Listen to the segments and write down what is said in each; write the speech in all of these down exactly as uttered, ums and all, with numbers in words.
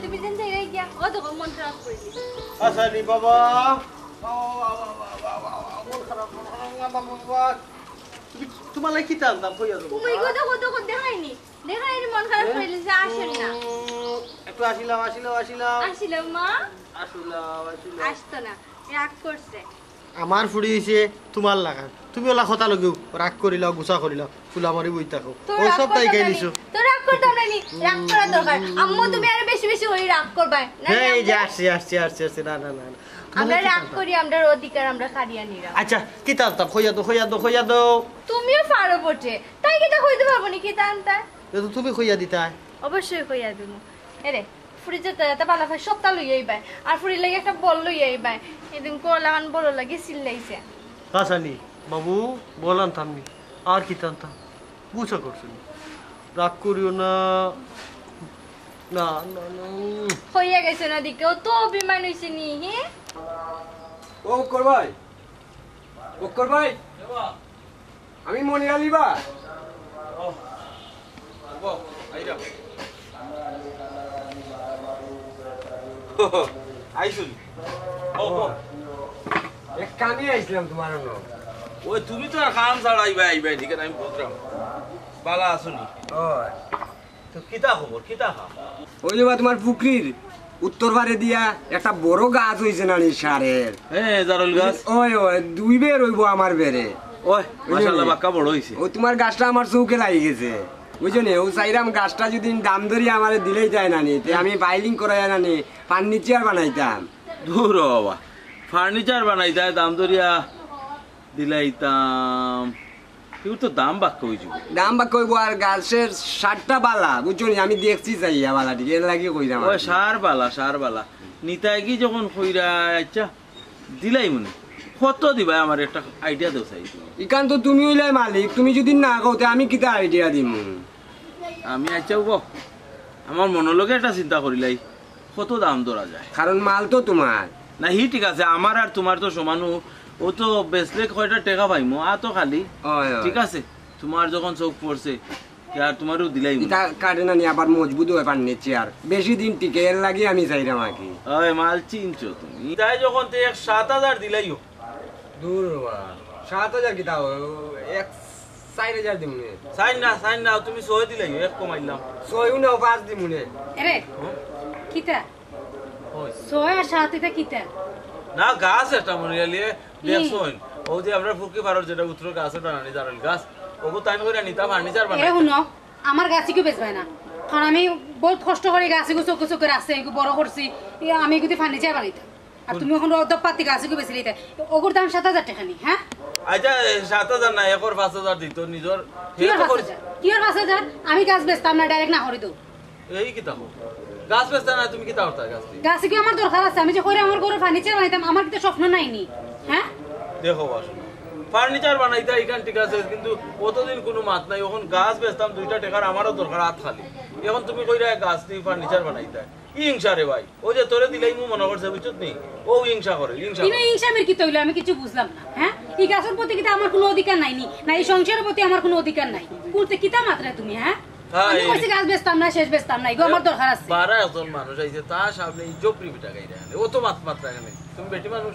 তুমি যেন জায়গায় গিয়া, ও দেখো, মন খারাপ করে দিল। আচ্ছা, রে বাবা। বাবা, বাবা, বাবা, বাবা, বাবা, মন খারাপ, মন খারাপ, বাবা, বাবা। তুমি, তোমার লাগি কিতা আনতাম, কইয়া দেবো। তুমি গো, দেখো, দেখো, দেখাইনি। দেখাইনি, মন খারাপ করে দিল, যে আসেন না। উম, একটু আসিলাও, আসিলাও, আসিলাও। আসিলাও, মা। আসিলাও, আসিলাও। আসতো না, রাগ করছে। আমার ফুড়ি অইছে তোমার লাখান। তুমি অলা কথা লগে রাগ করিলাও, গুছা করিলাও, ফুলা মারি বই থাকো। তো ও রাগ সব তাই করতাম খাই না নি। নিছো। তো রাগ করতাম না নি। রাগ করার দরকার। আম্মু, তুমি আরো বেশি বেশি করি রাগ করবায়। না নি, এই যে আম্মু? আসছি, আসছি, আসছি, আসছি। না, না, না, না। আমরা রাগ করি, আমরার অধিকার আমরা কাড়িয়া নিলাম। আচ্ছা, কিতা আনতাম? কইয়া দেও, কইয়া দেও, কইয়া দেও। তুমিও পারো বটে। তাই কিতা কইতে পারবো নি, কিতা আনতায়? এ তো তুমি কইয়া দিতায়। অবশ্যই কইয়া দিমু। এরে, ফুড়ি যেতা যেতা বালা পায় সবতা লইয়া আইবায়। আর ফুড়ির লাগি একটা বল লইয়া আইবায়। এদিন কলাখান বলর লাগি চিল্লাইছে। কাছানি, বাবু, বল আনতাম নি। আর কিতা আনতাম? গুছা করছো নি? রাগ করিও না। না, না, না। কইয়া গেছো না দিকে, ও তো অভিমান অইছে নি, হে? ও করবাই। বক্কর ভাই, আমি মনির আলী বা। ও, ও, আইরা। আইছুন। ও, ও। এক কামে আইছিলাম তোমার অনো। ওই তুমি তো আর কাম ছাড়া আইবায়, আইবায়, ঠিক আছে, আমি বুঝলাম। বালা আছো নি? ও। তো কিতা খবর, কিতা খা? ওই যে বা তোমার পুকুরির উত্তর পারে দিয়া একটা বড় গাছ অইছে না নি সারের? হ্যাঁ, জারুল গাছ। ওই, ওই, দুই বের অইবো আমার বেড়ে। ওই, মাশাআল্লাহ, বাক্কা বড় অইছে। ওই তোমার গাছটা আমার চউখে লাগি গেছে। বুঝছো নি? ও চাইরাম গাছটা যদি দাম ধরি আমারে দিলাইতায় না নি, তে আমি ফাইলিং করাইয়া না নি, ফার্নিচার বানাইতাম। দূর হ বাবা, ফার্নিচার বানাইতায় দাম ধরিয়া দিলাইতাম। এগুর তো দাম বাক্কা অইযিবো। দাম বাক্কা অইবো, আর গাছের সারটা বালা, বুঝছো নি? আমি দেখছি চাইয়া বালা ঠিক, এর লাগি কইরাম আর ওই কি। সার বালা, সার বালা। নিতায় কি যখন কইরা, আচ্ছা, দিলাইমু নে। কত দিবায় আমারে একটা আইডিয়া দেও চাই তুমি। ইখান তো তুমি অইলায় মালিক, তুমি যদি না কও, তে আমি কিতা আইডিয়া দিমু? আমি আচ্ছা, ও, আমার মনর লগে একটা চিন্তা করিলাই। কত দাম ধরা যায়? কারণ মাল তো তোমার। না, হি ঠিক আছে, আমার আর তোমার তো সমান, ও, ও তো বেচলে কয়টা টেকা পাইমু, আ তো খালি। অয়, অয়। ঠিক আছে, তোমার যখন চউখ পড়ছে, তে আর তোমারেও দিলাইমু। ইটা কাটে না নি, আবার মজবুত অয় ফার্নিচার, বেশি দিন টিকে, এর লাগি আমি চাইরাম আর কি। অয়, মাল চিনছো তুমি। তাই যখন তে এক সাত হাজার দিলাইও। দূর বাবা, সাত হাজার কিতা অয়? ও, এক চাইর হাজার দিমু নে। চাইর না, চাইর না, তুমি ছয় দিলাইও, এক কমাইলাম। ছয়ও নাও, পাঁচ দিমু নে। এরে, হুম? কিতা? ওই। ছয় আর সাত ইটা কিতা? না, গাছ একটা মনে গেলে ই। দেখছইন। ও যে আমরা ফুকি পারর যেটা উত্তর গাছ ওটা নানি জারুল গাছ। ওগু তাইন কইরা নিতা ফার্নিচার এ বানাই। হুনো, আমার গাছ ইগু বেচবায় না। কারণ আমি বউত কষ্ট করি গাছ ইগু চউখে চউখে রাখছি, ইগু বড় করছি। ই আমি ইগু দি ফার্নিচার বানাইতাম। আর তুমি অখন অত পাতি গাছ ইগু বেচিলিতায়। ওগুর দাম সাত হাজার টেকা নি, হ্যাঁ? আচ্ছা, সাত হাজার না, একর পাঁচ হাজার দিত নিজর। কিয়র পাঁচ হাজার? কিয়র পাঁচ হাজার? আমি গাছ বেচতাম না, direct না করি দেও। এই কিতা কও? গাছ বেচতা না, তুমি কিতা করতা গাছ দি? গাছ ইগু আমার দরকার আছে, আমি যে কইরা আমার ঘরর ফার্নিচার বানাইতাম, আমার কিতা স্বপ্ন নাই নি? হ্যাঁ? দেখো বাসু, ফার্নিচার বানাইতা ইখান ঠিক আছে, কিন্তু অতদিন কুনু মাত নাই। অখন গাছ বেচতাম দুইটা টেকার, আমারও দরকার আত খালি। অখন তুমি কইরা গাছ দি ফার্নিচার বানাইতা, ই হিংসা রে ভাই। ও যে তোরে দিলাইমু মনো করছে, বুঝছত নি? ও হিংসা করে, হিংসা ইনো করে। হিংসা মির কিতা অইলো? আমি কিছু বুঝলাম না, হ্যাঁ? ই গাছর প্রতি কিতা আমার কুনু অধিকার নাই নি? না ই সংসারর প্রতি আমার কুনু অধিকার নাই? কুলতে কিতা মাতরায় তুমি, হ্যাঁ? হ্যাঁ, আমি এই কইছি গাছ বেচতাম না, শেষ বেচতাম না, ইগু আমার দরকার আছে। বারা একজন মানুষ আইছে, তার সামনে ই জফরি ফিটা গাইরা আনে। ও তো মাত মাতরা কেনে? তুমি বেটি মানুষ।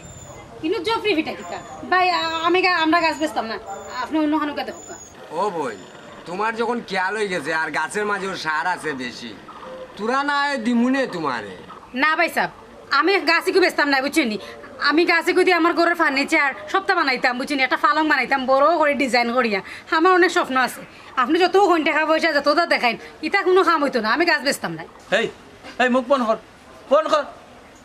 ইনো জফরি ফিটা কিতা? ভাই, আ-, আমি গা-, আমরা গাছ বেচতাম না। আপনে অন্য খানো গিয়া দেখউক্কা। ও বইন, তোমার যখন খেয়াল অইগেছে আর গাছের মাঝেও সার আছে বেশি, থুড়া না অয় দিমুনে তোমারে। না ভাইসাব, আমি গাছ ইগু বেচতাম না, বুঝছইন নি? আমি গাছ ইগু দি আমার ঘরর ফার্নিচার সবতা বানাইতাম, বুঝছইন নি? একটা পালং বানাইতাম, বড় করি design করিয়া। আমার অনেক স্বপ্ন আছে। আপনে যত কইন টেকা পয়সা, যততা দেখাইন, ইতা কুনু কাম অইতো না। আমি গাছ বেচতাম না। এই, এই মুখ বন্ধ কর, বন্ধ কর।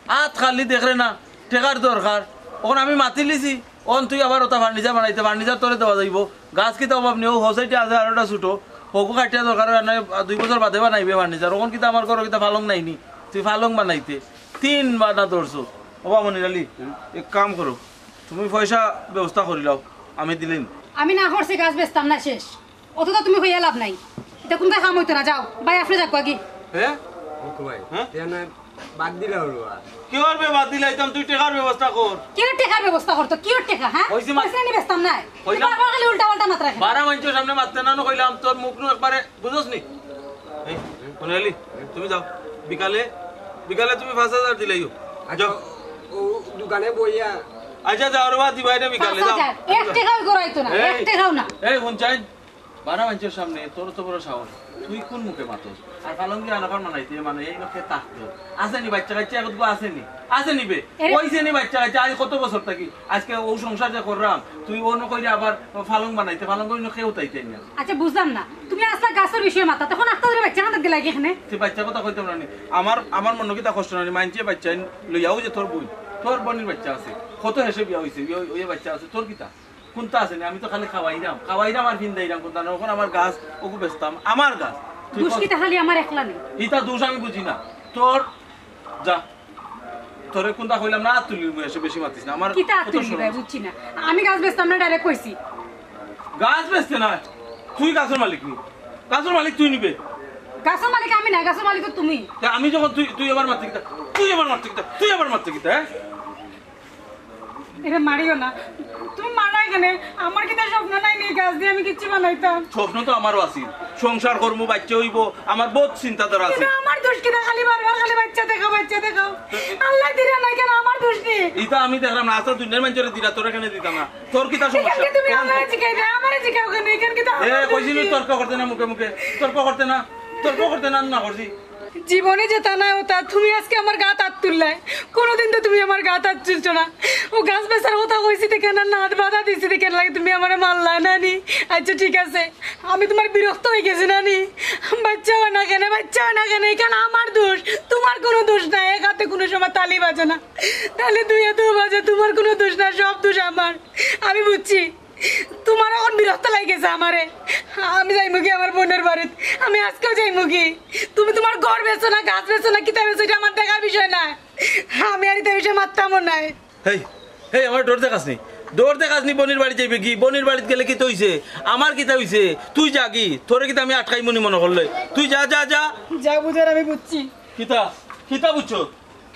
আত খালি দেখরে না, টেকার দরকার। অখন আমি মাতিলিছি, অন তুই আবার ওটা ফার্নিচার বানাইতে, ফার্নিচার তোরে দেওয়া যাইবো। গাছ কিতা অভাব নি, ও সোসাইটি আছে আর ওটা ছুটো, হগু কাটিয়া দরকার অয়, আর নায় দুই বছর বাদে বানাইবে ফার্নিচার। অখন কিতা আমার ঘরো কিতা পালং নাই নি? তুই পালং বানাইতে তিন বানা ধরছো। ও বা মনির আলী, এক কাম করো, তুমি পয়সা ব্যবস্থা করিলাও, আমি দিলাইমু। আমি না করছি, গাছ বেচতাম না, শেষ। অততা তুমি কইয়া লাভ নাই। ইতা কুনতা কাম অইতো না, যাও। ভাই, আপনে যাউক্কা গি। হ্যাঁ? ও ভাই, হ্যাঁ? তে না বাদ দিলা অইলো আর। কিওর বে বাদ দিলাইতাম, তুই টেকার ব্যবস্থা কর। কিওর টেকার ব্যবস্থা করতো? কিওর টেকা, হ্যাঁ? কইছি মা- কইছি নি বেচতাম না। কইলাম। বারবার খালি উল্টা পাল্টা মাতরায়। বারা মাইনষর সামনে মাততে না, না কইলাম, তোর মুখ নু একবারে, বুঝছস নি? এই, মনির আলী, তুমি যাও। বিকালে বিকালে তুমি পাঁচ হাজার দিলাইও। আচ্ছা, যাও। ও দোকানে বইয়া। আচ্ছা, যাও রে বা, দিবায় না বিকালে, পাঁচ হাজার। এক টেকাও গড়াইতো না, এই, এক টেকাও না। এই, হুন চাইন, বারা মানষর সামনে তোর অত বড় সাহস, তুই কোন মুখে মাতস? আর পালঙ্গি আনাফার মানাইতে মানে এই মুখে তাকতো। আছে নি বাইচ্চা কাইচ্চা একটুকু আছে নি? আছে নি বে? এরে- কইছে নি বাইচ্চা কাইচ্চা? আজ কত বছর থাকি? আজকে ও সংসার যে করলাম, তুই অন্য কইরে আবার পালং বানাইতে, পালং কইরে কেউ তাইতে না। আচ্ছা, বুঝলাম না, তুমি আসলা গাছর বিষয়ে মাতাত, তখন আস্তা ধরে বাইচ্চা কান্দাত গেলা কি এখানে? তুই বাইচ্চা কথা কইতাম না নি। আমার, আমার মনো কিতা কষ্ট না নি, মানষে বাইচ্চা লইয়াও যে তোর বইন, তোর বইনর বাইচ্চা আছে, কত হেষে বিয়া অইছে, ওই, ওই বাইচ্চা আছে, তোর কিতা? কুন্তা আছে নি? আমি তো খালি খাওয়াইরাম, খাওয়াইরাম আর ফিন্দাইরাম কুন্তা না। অখন আমার গাছ অগু বেচতাম, আমার গাছ। তুই দুষ কর। কিতা খালি আমার একলা নি? ইতা দুষ আমি বুঝি না। তোর যা, তোরে কুন্তা কইলাম না, আত তুলিমু, এসে বেশি মাতিস না। আমার কিতা আত কত তুলি শরম। ভাই, বুঝছি না। আমি গাছ বেচতাম না, direct কইছি। গাছ বেচতে না? তুই গাছর মালিক নি? গাছর মালিক তুই নি বে? গাছর মালিক আমি না, গাছর মালিক তো তুমি। তে আমি যখন তুই, তুই আবার মারতে কিতা? তুই আবার মারতে কিতা? তুই আবার মারতে কিতা, হ্যাঁ? এরে মারিও না, তুমি মারা এখানে। আমার কিতা স্বপ্ন নাই নি, গাছ দিয়া আমি কিচ্ছু বানাইতাম। স্বপ্ন তো আমারও আছিল, সংসার করমু, বাইচ্চা অইবো, আমার বউত চিন্তাধারা আছে। কিন্তু আমার দোষ কিতা? খালি বারবার খালি বাইচ্চা দেখাও, বাইচ্চা দেখাও। আল্লায় দিরা না কেনে, আমার দোষ নি? ইতা আমি দেখলাম না, আচ্ছা দুনিয়ার মানষরে দিরা, তোরে কেনে দিতাম না? তোর কিতা সমস্যা? এখানকে তুমি আমারে জিকাই দে, আমারে জিকাও কেনে? এখানকে তো এ, আমার দোষ কইছি নি নি। তর্ক করতে না মুখে মুখে, তর্ক করতে না, তর্ক করতে না, না করছি। জীবনে যেতা নায় অতা, তুমি আজকে আমার গাত আত তুললায়। কোনোদিন তো তুমি আমার গাত আত তুলছো না। ও গাছ বেচার কথা কইছি দেখে না, না বাধা দিছি দেখে লাগে তুমি আমারে মারলায় না নি? আচ্ছা ঠিক আছে, আমি তুমার বিরক্ত অই গেছি না নি? বাইচ্চা অয় না কেনে, বাইচ্চা অয় না কেনে, ইখান আমার দোষ, তুমার কুনু দোষ নাই। এক আতে কুনু সময় তালি বাজে না, তালি দুই আতেও বাজে, তুমার কুনু দোষ নাই, সব দোষ আমার। আমি বুঝছি, তুমার অখন বিরক্ত লাগি গেছে আমারে। আমি যাইমুগি আমার বইনর বাড়িত, আমি আজকেউ যাইমুগি। তুমি তুমার ঘর বেচো না, গাছ বেচো না, কিতা বেচো, ইটা আমার দেখার বিষয় নায়। আমি আর ইতা বিষয়ে মাততামও নায়। হেই, হেই, আমারে ডর দেখাস নি, ডর দেখাস নি। বইনর বাড়িত যাইবে কি? বইনর বাড়িত গেলে কিতা অইছে? আমার কিতা অইছে? তুই যাগি, তোরে কিতা আমি আটকাইমু নি মনো করলে? তুই যা, যা, যা। যা বুঝার আমি বুঝছি। কিতা? কিতা বুঝছো?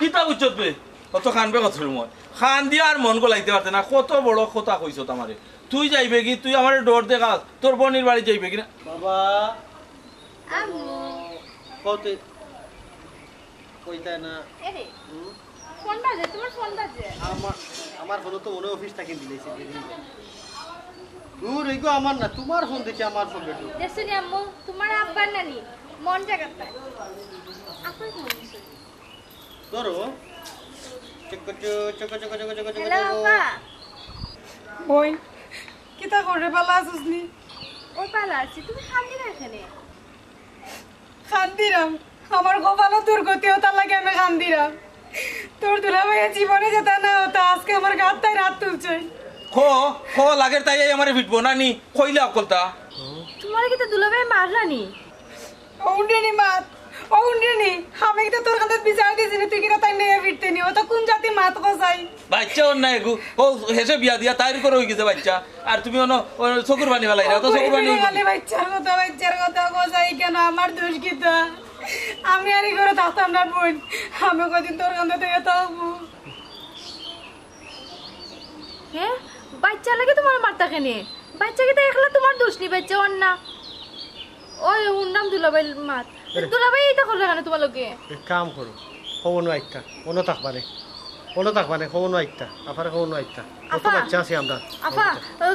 কিতা বুঝছত বে? অত কানবে কত সময়? কান দিয়া আর মন গলাইতে পারতে না। কত বড় কথা কইছত আমারে। তুই যাইবে কি? তুই আমারে ডর দেখাস। তোর বইনর বাড়ি যাইবে কি না? বাবা। আম্মু। কত কইতায় না। এরে, হুম? ফোন বাজে, তুমার ফোন বাজে। আমার, আমার ফোন তো মনে অয় অফিস থাকি দিলাইছে। দূর, এগু আমার না, তুমার ফোন দেখি আমার ফোন বেটো। দেখছো নি আম্মু, তুমার আব্বার নানি, মন জাগাত নাই। আপা ফোন দিছে। ধরো। চকচক, চকচক, চকচক, চকচক। হ্যালো, আপা। ওই, কিতা করে, ভালা আছস নি? ও ভালা আছি, তুমি কান্দিরায় কেনে? কান্দিরাম, আমার কপালো দুর্গতি, অতার লাগি আমি কান্দিরাম। তোর দুলাভাইয়ে জীবনে যেতা নায় অতা, আজকে আমার গাত তাইর আত তুলছে। ক, ক, লাগের তাই আমারে ফিটবো না নি, কইলা অকলতা। তুমারে কিতা দুলাভাইয়ে মাররা নি? অউ হুনরে নি মাত, অউ হুনরে নি, আমি কিতা তোর কান্দাত বিচার দিছি নি, তুই কিতা তাইর লইয়া ফিরতে নি? অতা কুন জাতি মাত কছাই? বাইচ্চা অর না এগু, অউ হেষে বিয়া দিয়া তাইর ঘরো অইগেছে বাইচ্চা, আর তুমি অনো, অনো চকুর পানি ফালাইরায়, অত চকুর পানি অইবো নি। খালি বাইচ্চার কথা, বাইচ্চার কথা কছাই কেনে? আমার দোষ কিতা? আমি আর ই ঘরো থাকতাম না বইন, আমি কয়দিন তোর কান্দাত থাকমু। হে, বাইচ্চার লাগি তুমারে মারতা কেনে? বাইচ্চা কিতা একলা তুমার দোষ নি, বাইচ্চা অর না? ওই হুনরাম দুলাভাইর মাত। আরে। দুলাভাই ইতা কররা কেনে তুমার লগে? এক কাম করো, কও অনো আইতা, অনো থাকবা নে, অনো থাকবা নে, কও অনো আইতা, আফারে কও অনো আইতা। অত আফা, বাইচ্চা আছি আমরা। আফা,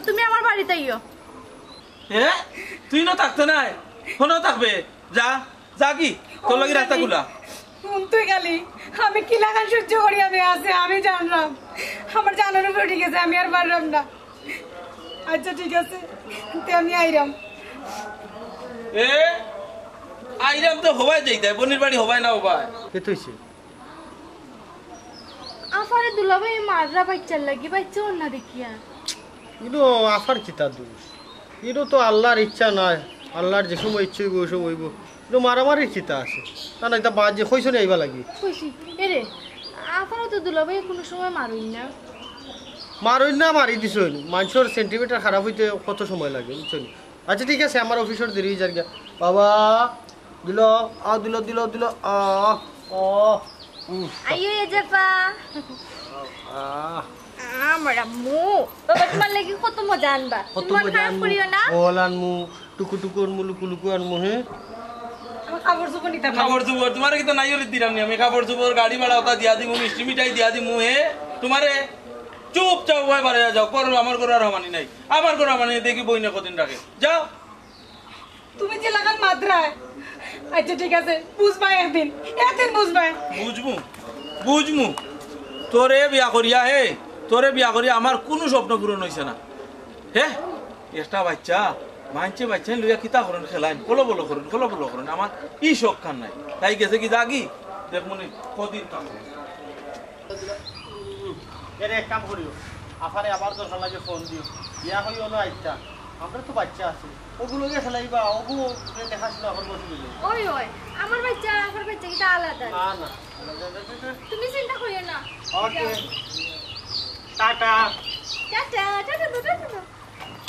তুমি আমার বাড়িত আইও। এ? তুই অনো থাকতে নায়? অনো থাকবে? যা। যাগি, তোর লাগি রাস্তা খুলা। হুন তুই খালি, আমি কিলাখান সহ্য করি আমি আছি, আমি জানরাম। আমার জানর উপরে উঠি গেছে, আমি আর পাররাম না। আচ্ছা ঠিক আছে, তে আমি আইরাম। এ, আইরাম তো হবায় যাইতায়, বইনর বাড়ি হবায় না হবায়। কিতা অইছে? আফারে দুলাভাইয়ে মাররা বাইচ্চার লাগি, বাইচ্চা অর না দেখিয়া। ইনো আফার কিতা দোষ? ইনো তো আল্লার ইচ্ছা নায়, আল্লার যে সময় ইচ্ছা অইবো, অউ সময় অইবো। ইনো মারামারির কিতা আছে? না, না, ইতা বাদ দে, কইছো নি আইবার লাগি? কইছি। এরে, আফারে তো দুলাভাইয়ে কুনু সময় মারইন না। মারইন না, মারি দিছইন। মানষর sentiment খারাপ অইতে কত সময় লাগে, বুঝছো নি? আচ্ছা, ঠিক আছে, আমার অফিসর দেরি অই যারগি। বাবা, দিল, আ, দিল, দিল, দিল, আ, আ, উফ। আইও, এ যে পা। আ। আমার আম্মু। বাবা, তুমার লাগি কত মজা আনবা। কত তুমি মন মজা খারাপ আনমু, করিও না। ফল আনমু, টুকু টুকু আনমু, লুকু লুকু আনমু, হে? আমার কাপড় চোপড় নিতাম না। কাপড় চোপড় তুমারে কিতা নাইওরি দিরাম নি আমি? কাপড় চোপড়, গাড়ি ভাড়া ওটা দিয়া দিমু, মিষ্টি মিঠাই দিয়া দিমু, হে? তুমারে চুপচাপ অয় বারইয়া যাও, করো, আমার ঘরো আর হামানি নাই, আমার ঘরো হামানি নাই, দেখি বইনে কদিন রাখে, যাও। তুমি যে লাগান মাতরায়। আচ্ছা, ঠিক আছে, বুঝবায় একদিন, একদিন বুঝবায়। বুঝমু, বুঝমু। তোরে বিয়া করিয়া, হে, তোরে বিয়া করিয়া আমার কুনু স্বপ্ন পূরণ অইছে না। হে, একটা বাইচ্চা, মাইনষে বাইচ্চাইন লইয়া কিতা করইন, খেলাইন, কলবল করইন, কলবল করইন। আমার ই শখ খান নাই। তাই গেছে কি জাগি? দেখমুনি কদিন থাকবো। এরে এক কাম করিও, আফারে আবার দরকার লাগে ফোন দিও। বিয়া কই অনো আইতা, আমরা তো বাইচ্চা আছি, ওগুলো গিয়ে খেলাইবা, ওগু দেখাশোনা করবো তুমি। ওই, ওই, আমার বাইচ্চা, আমার বাইচ্চা কিতা আলাদা? না, না। তুমি চিন্তা করিও না। Okay. Tata. Tata, tata, tata, tata.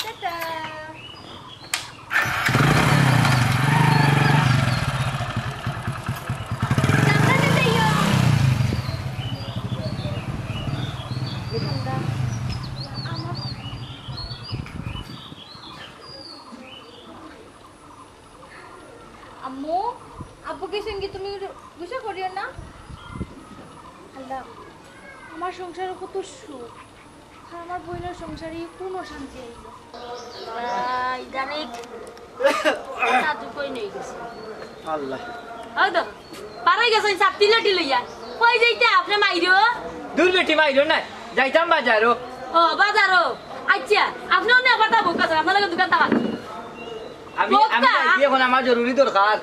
Tata. সাবধানে যাইও। আম্মু, আব্বু গেছেন কি? তুমি গুসা করিও না। আল্লাহ, আমার সংসারে কত সুখ। আর আমার বইনের সংসারে কোন অশান্তি আইলো? আল্লাহ, ইদানিং কথা দুঃখই নেই গেছে। আল্লাহ। ওই তো, পারাই গেছেন সাপ্তি লাঠি লইয়া। কই যাইতে আপনি মাইরো? দূর বেটি মাইরো না, যাইতাম বাজারো। ও, বাজারো। আচ্ছা, আপনি অন্য একবার তা বোকা স্যার, আপনার লগে দোকান থাকা। আমি, আমি বক্তা। যাইছি এখন, আমার জরুরি দরকার।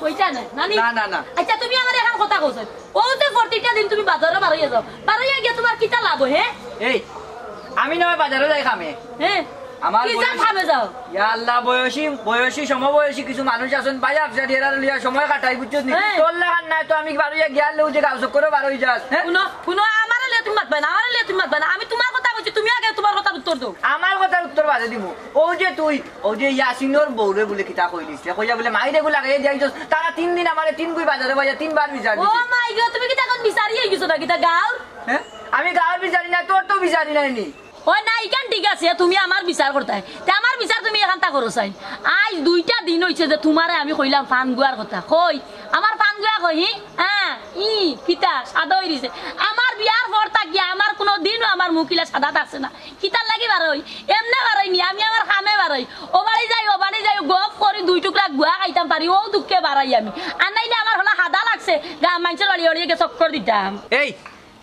কইতা না, নানি? না, না, না। আচ্ছা, তুমি আমারে এখন কথা কওছো। ও যে প্রতিটা দিন তুমি বাজারো বারইয়া যাও। বারইয়া গিয়া তোমার কিতা লাভ, হে? এই, আমি না বাজারো যাই কামে। হে? আমার কি যা বয়স-, কামে যাও? ইয়া আল্লাহ, বয়সী, বয়সী, সমবয়সী কিছু মানুষ আছইন, ভাই আফসার এরা লইয়া সময় কাটাই, বুঝছস নি? হে। তোর লাখান নাই তো আমি বারইয়া গিয়ার লগে যে গাঁও চক্করো বারই যাস, হে? হুনো, হুনো, আমারে লইয়া তুমি মাতবা না, আমারে লইয়া তুমি মাতবা না। আমি তোমার কথা কইছি, তুমি আগে তোমার কথার উত্তর দেও। আমার কথার উত্তর বাদে দিমু। ও যে তুই, ও যে ইয়াসিনর বউরে বুলে কিতা কইলিস রে? কইয়া বুলে মাইরে গু লাগাইয়া দিয়াইছস। তারা তিন দিন আমারে তিন গুই বাজারো বাইয়া তিনবার বিচার ও দিছে। মাই গো, তুমি কিতা এখন বিচারি অই গেছো না কিতা গাঁওর? হে? আমি গাঁওর বিচারি না, তোর তো বিচারি নায় নি। ওই না, ইখান ঠিক আছে, তুমি আমার বিচার করতায়। তে আমার বিচার তুমি এখানতা করো চাইন। আইজ দুইটা দিন অইছে যে তোমারে আমি কইলাম ফান গুয়ার কথা। কই? আমার ফান গুয়া কই, হি? হ্যাঁ, ই, কিতা? সাদা অই দিছে। আমার বিয়ার পর থাকিয়া আমার কুনু দিনও আমার মুখ ইলা সাদা থাকছে না। কিতার লাগি বারই? এমনে বারই নি, আমি আমার কামে বারই। ও বাড়ি যাই, ও বাড়ি যাই, গফ করি দুই টুকরা গুয়া খাইতাম পারি, ও দুঃখে বারই আমি। আর নাইলে আমার হলা হাদা লাগছে, গা মাইনষর বাড়ি অড়িয়ে গিয়া চক্কর দিতাম। এই,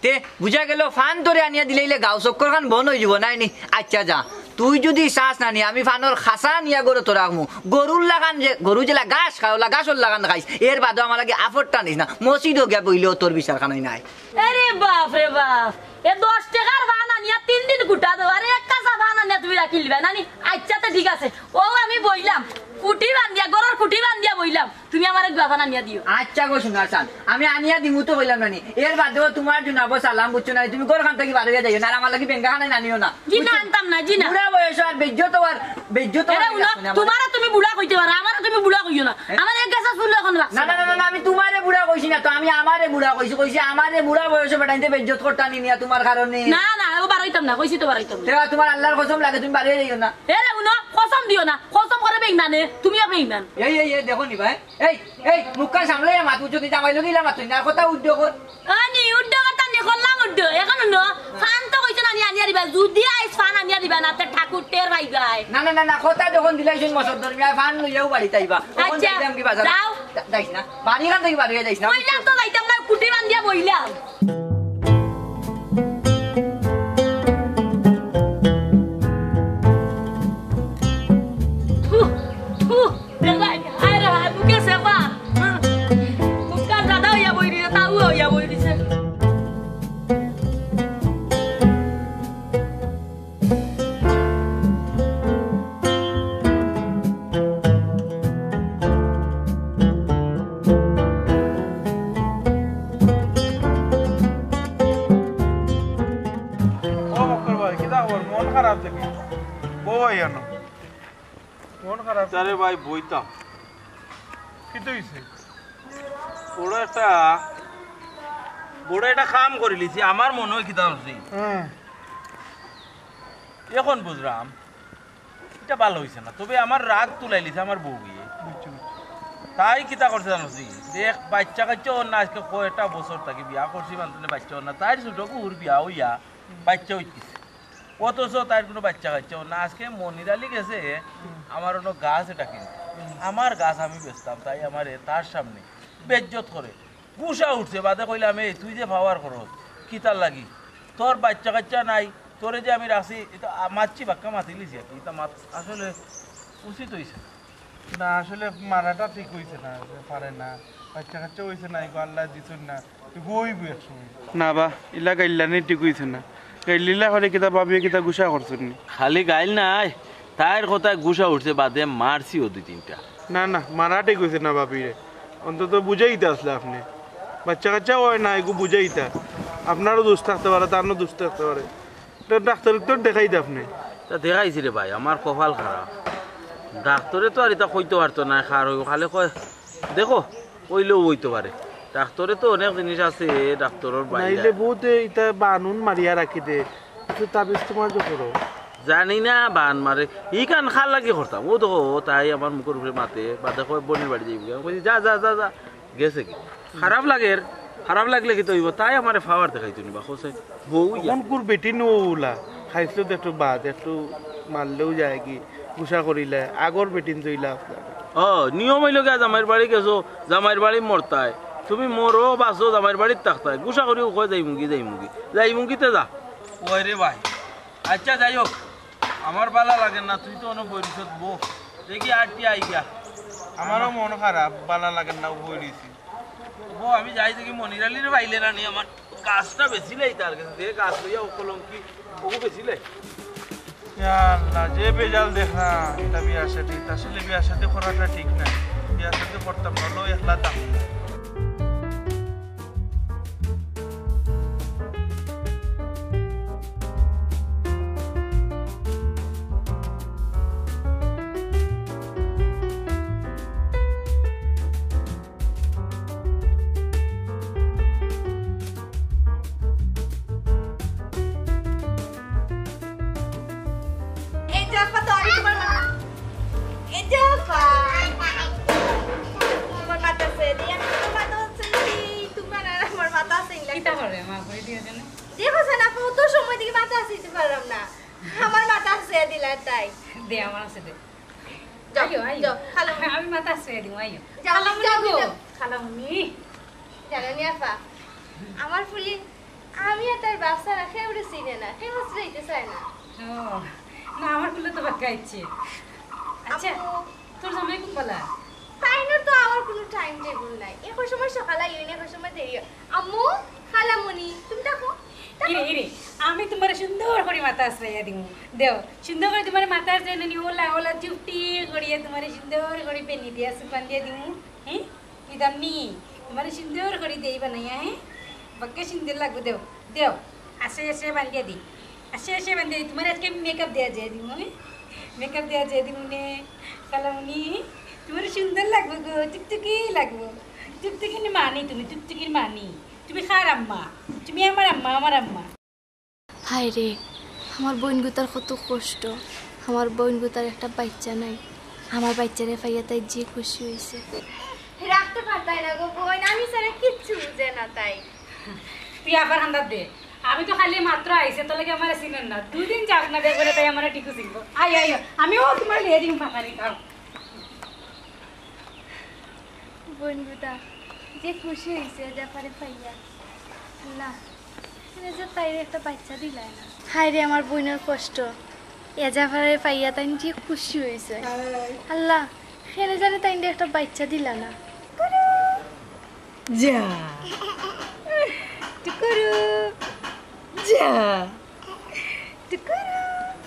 তে বুঝা গেল, ফান তোরে আনিয়া দিলে ইলে গাঁও চক্কর খান বন্ধ অই যিবো, নায় নি? আচ্ছা যা, তুই যুদি চাস না নি, আমি ফানর খাসা আনিয়া গরুত রাখমু। গরুর লাখান যে, গরু যেলা ঘাস খায়, ওলা ঘাসর লাখান খাইস। এর বাদেও আমার লাগি আফরটা নিস না। মসজিদো গিয়া বইলেও তোর বিচার খান অয় নায়। আরে বাপ রে বাপ, এ দশ টেকার ফান আনিয়া তিন দিন গুটা দেও, আরে এক কাসা ফান আনিয়া তুমি রাখিলিবায় না নি? আচ্ছা, তে ঠিক আছে, ও আমি বইলাম, খুটি বান্ধিয়া, গরুর খুটি বান্ধিয়া বইলাম, তুমি আমারে গুয়া ফান আনিয়া দিও। আচ্ছা গো সোনার চান, আমি আনিয়া দিমু তো কইলাম না নি, এর বাদেও তোমার জুনাবো সালাম, বুঝছো না নি? তুমি ঘর খান থাকি বার অইয়া যাইও না, আর আমার লাগি বেঙ্গা খানাই নানিও না, জি না, বুঝছো? আনতাম না, জি না। বুড়া বয়স আর বেইজ্জত আর, বেইজ্জত এরে আর উনা, লাগছে না আমার। তোমারে তুমি বুড়া কইতে পারো, আমারে তুমি বুড়া কইও না। হ্যাঁ? আমার এক গাছা চুল এখন লাগছে না, না, না, না, না, আমি তোমারে বুড়া কইছি না তো, আমি আমারে বুড়া কইছি, কইছি আমারে বুড়া বয়সে বেটাইন্তে বেইজ্জত করতা নি নিয়া তোমার কারণে। না, না, ও বারইতাম না, কইছি তো বারইতাম না। তে তোমার আল্লাহর কসম লাগে, তুমি বাড়িয়ে যাইও না। এরে উনো, কসম দিও না, কসম করে বেইমানে, তুমিও বেইমান। এই, এই, এই, দেখো নি ভাই, এই, এই, মুখখান সামলাইয়া মাত, বুঝছো নি, জামাই লগে ইলা মাত না, কথা উঠ্ঠো কর। আনি, উঠ্ঠো কথা নি, করলাম উঠ্ঠো। এখন উনো, ফান তো কইছো না, আনিয়া দিবা। যুদি আইজ ফান আনিয়া দিবা না, তে ঠাকুর টের পাইবায়। না, না, না, না, কথা যখন দিলাইছইন মসদ্দর মিয়া, ফান লইয়াউ বাড়িত আইবা। অখন আচ্ছা, যাইতাম কি বাজার? যাও। যা-, যাইস না। বাড়ি খান থাকি বার অইয়া যাইস না। কইলাম তো যাইতাম না, খুটি বান্ধিয়া বইলাম। থু, থু। হায় রে হায়, মুখে সেবা। মুখটা দাদা অইয়া বই দিছে, তাউ অইয়া বই দিছে। ও মক্কর ভাই, কিতা খবর? মন খারাপ দেখি। বও আইয়া না। মন খারাপ। আরে ভাই, বইতাম। কিতা অইছে? বড় একটা, বড় একটা কাম করিলিছি, আমার মনে অয় কিতা অইছে। হুম। এখন বুঝলাম, ইটা ভালা অইছে না। তবে আমার রাগ তুলাইলিছে আমার বউয়ে। বুঝছি, বুঝছি। তাই কিতা করছে জানোস নি? দেখ, বাচ্চা কাচ্চা অর না, আজকে কয়টা বছর থাকি বিয়া করছি, বান্ধবী বাচ্চা অর না, তাইর ছোট বউর বিয়া অইয়া বাচ্চা অইতেছে, অথচ তাইর কুনু বাচ্চা কাচ্চা অর না। আজকে মনির আলী গেছে আমার অনো গাছ এটা কিনতে, আমার গাছ আমি বেচতাম, তাই আমারে তার সামনে বেইজ্জত করে। গুসা উঠছে, বাদে কইলাম, "এই তুই যে পাওয়ার করস, কিতার লাগি? তোর বাচ্চা কাচ্চা নাই, তোরে যে আমি রাখছি, এটা আ-, মাতছি বাক্কা মাতিলিছি আর কি, এটা মাত আসলে উচিত অইছে না।" না, আসলে মারাটা ঠিক অইছে না, যে পারে না, বাচ্চা কাচ্চা অইছে না, এগু আল্লায় দিছইন না, এগু অইবো এক সময়। না বা, ইলা গাইল্লানি ঠিক অইছে না, গাইল্লিলা করে কিতা ভাবিয়ে কিতা গুসা করছইন নি? খালি গাইল নাই, তাইর কথায় গুসা উঠছে, বাদে মারছিও দুই তিনটা। না, না, মারা ঠিক অইছে না ভাবিরে। অন্তত বুঝাইতা আছলা আপনে। বাচ্চা কাচ্চা অয় না, এগু বুঝাইতা। আপনারও দোষ থাকতে পারে, তারও দোষ থাকতে পারে। এটা ডাক্তাররে তো দেখাইতা আপনে। তা দেখাইছি রে ভাই, আমার কপাল খারাপ। ডাক্তারে তো আর ইতা কইতো পারতো নায়, কার অইবো, খালি কয়, দেখো, অইলেও অইতো পারে। ডাক্তারে তো অনেক জিনিস আছে, ডাক্তারর বাইরে। নাইলে বউতে ইতা বানুন মারিয়া রাখি দে। একটু তাবিজ তোমার যে করো। জানি না বান মারে। ইখান কার লাগি করতাম? অউ দেখো, তাই আমার মুখর উপরে মাতে, বাদে কয়, "বইনর বাড়ি যাইবো।" আমি কইছি, "যা, যা, যা, যা।" গেছে কি? খারাপ লাগের, খারাপ লাগলে কিতা অইবো? তাই আমারে পাওয়ার দেখাইতো নি বা, কইছে, বউ ইয়া। অখন কুর বেটিন অউ অলা, খাইছলো তো একটু বাদ, একটু মারলেও যায় কি, গুসা করিলে, আগর বেটিন তো ইলা আপনার। ও, নিয়ম অইলো গিয়া জামাইর বাড়ি গেছো, জামাইর বাড়ি মরতায়। তুমি মরো, বাঁচো, জামাইর বাড়িত থাকতায়। গুসা করিও কয়, "যাইমুগি, যাইমুগি।" যাইমুগি তে যা। ওই রে ভাই। আচ্ছা, যাই হোক, আমার বালা লাগের না, তুই তো অনো বই রইছত, বউ। দেখি আরটি আই গিয়া। আমারও মন খারাপ, বালা লাগের না, বই রইছি। বউ, আমি যাই দেখি মনির আলীরে পাইলে না নি, আমার গাছটা বেচিলাই তার গেছে, যে গাছ লইয়া ও কলঙ্কি, ওগু বেচিলাই। ইয়া আল্লাহ, যে বেজাল দেখরা, এটা বিয়া শাদী, আসলে বিয়া শাদী করাটা ঠিক না। বিয়া শাদী করতাম না, লো একলা থাকতাম। এই যে আপা, তো আমি তোমার মা-, এই যে আপা, আমার মাথা আছে, এই যে আমি তোমার মাথা আছে, এই তোমার আর আমার মাথা আছে, এই কিতা করে মা করে দিয়ে জানে? দেখো, জান আপা, অত সময় থেকে মাথা আছে, দিতে পারলাম না। আমার মাথা আছে, দিলা তাই। দে, আমার আছে দে। যাও, আইও, আইও। যাও, খালামণি। আমি মাথা ছুঁয়ে দিমু, আইও। যাও, খালামণি যাও, গো, যাও। খালামণি। জানো নি আপা, আমার ফুলি, আমি আর তার বাপ ছাড়া কেউরে চিনে না, কেউ হসপিটাল যাইতে চায় না। ও, না, আমার ফুলে তো বাক্কা ইচ্ছে। আচ্ছা, আপু। তোর জামাই কোন বালা? তাইনর তো আমার কোনো টাইম টেবিল নাই, এখন সময় সকাল আইও না, এখন সময় দেরি হয়। আম্মু, খালামণি, তুমি থাকো। ইরে, ইরে, আমি তোমারে সুন্দর করি মাথা আছড়াইয়া দিমু। দেও, সুন্দর করি তোমারে মাথা আছড়াইয়া নি, ওলা, ওলা, চুপটি করিয়া তোমারে সুন্দর করি বেনি দিয়া সুপান দিয়া দিমু। হ্যাঁ? দিতাম নি? তোমারে সুন্দর করি দেই বানাইয়া, হ্যাঁ? বাক্কা সুন্দর লাগবো, দেও, দেও। আস্তে আস্তে বান্ধিয়া দি। আস্তে আস্তে বান্ধিয়া দি। তোমারে আজকে আমি মেকআপ দেয়া যায় দিমু, হ্যাঁ? মেকআপ দেয়া যায় দিমু নে। খালামণি, তোমারে সুন্দর লাগবো গো, টুকটুকি লাগবো। টুকটুকির মানি তুমি, টুকটুকির মানি। তুমি কার আম্মা? তুমি আমার আম্মা, আমার আম্মা। হায় রে, আমার বইনগুতার কত কষ্ট। আমার বইনগুতার একটা বাইচ্চা নাই। আমার বাইচ্চারে পাইয়া তাই যে খুশি অইছে। রাখতে পারতায় না গো বইন, আমি ছাড়া কিচ্ছু বুঝে না তাই। তুই আবার হান্দাত দে। আমি তো খালি মাত্র আইছে, তোর লাগি আমারে চিনইন না। দুদিন যাক না দেখবে তাই আমারে ঠিকও চিনবো। I, I, I. আমিও তোমার লিয়ে দিম ফাঁকারি খাও। বইনগুতা যে খুশি অইছে এ জাফারে পাইয়া। আল্লাহ, তুমি যে তাইরে একটা বাইচ্চা দিলায় না। হায় রে আমার বইনর কষ্ট, এ জাফারে পাইয়া তাইন যে খুশি অইছে। আল্লাহ, কেনে জানি তাইনরে একটা বাইচ্চা দিলা না। যা। টুকুরু। যা। টুকুরু।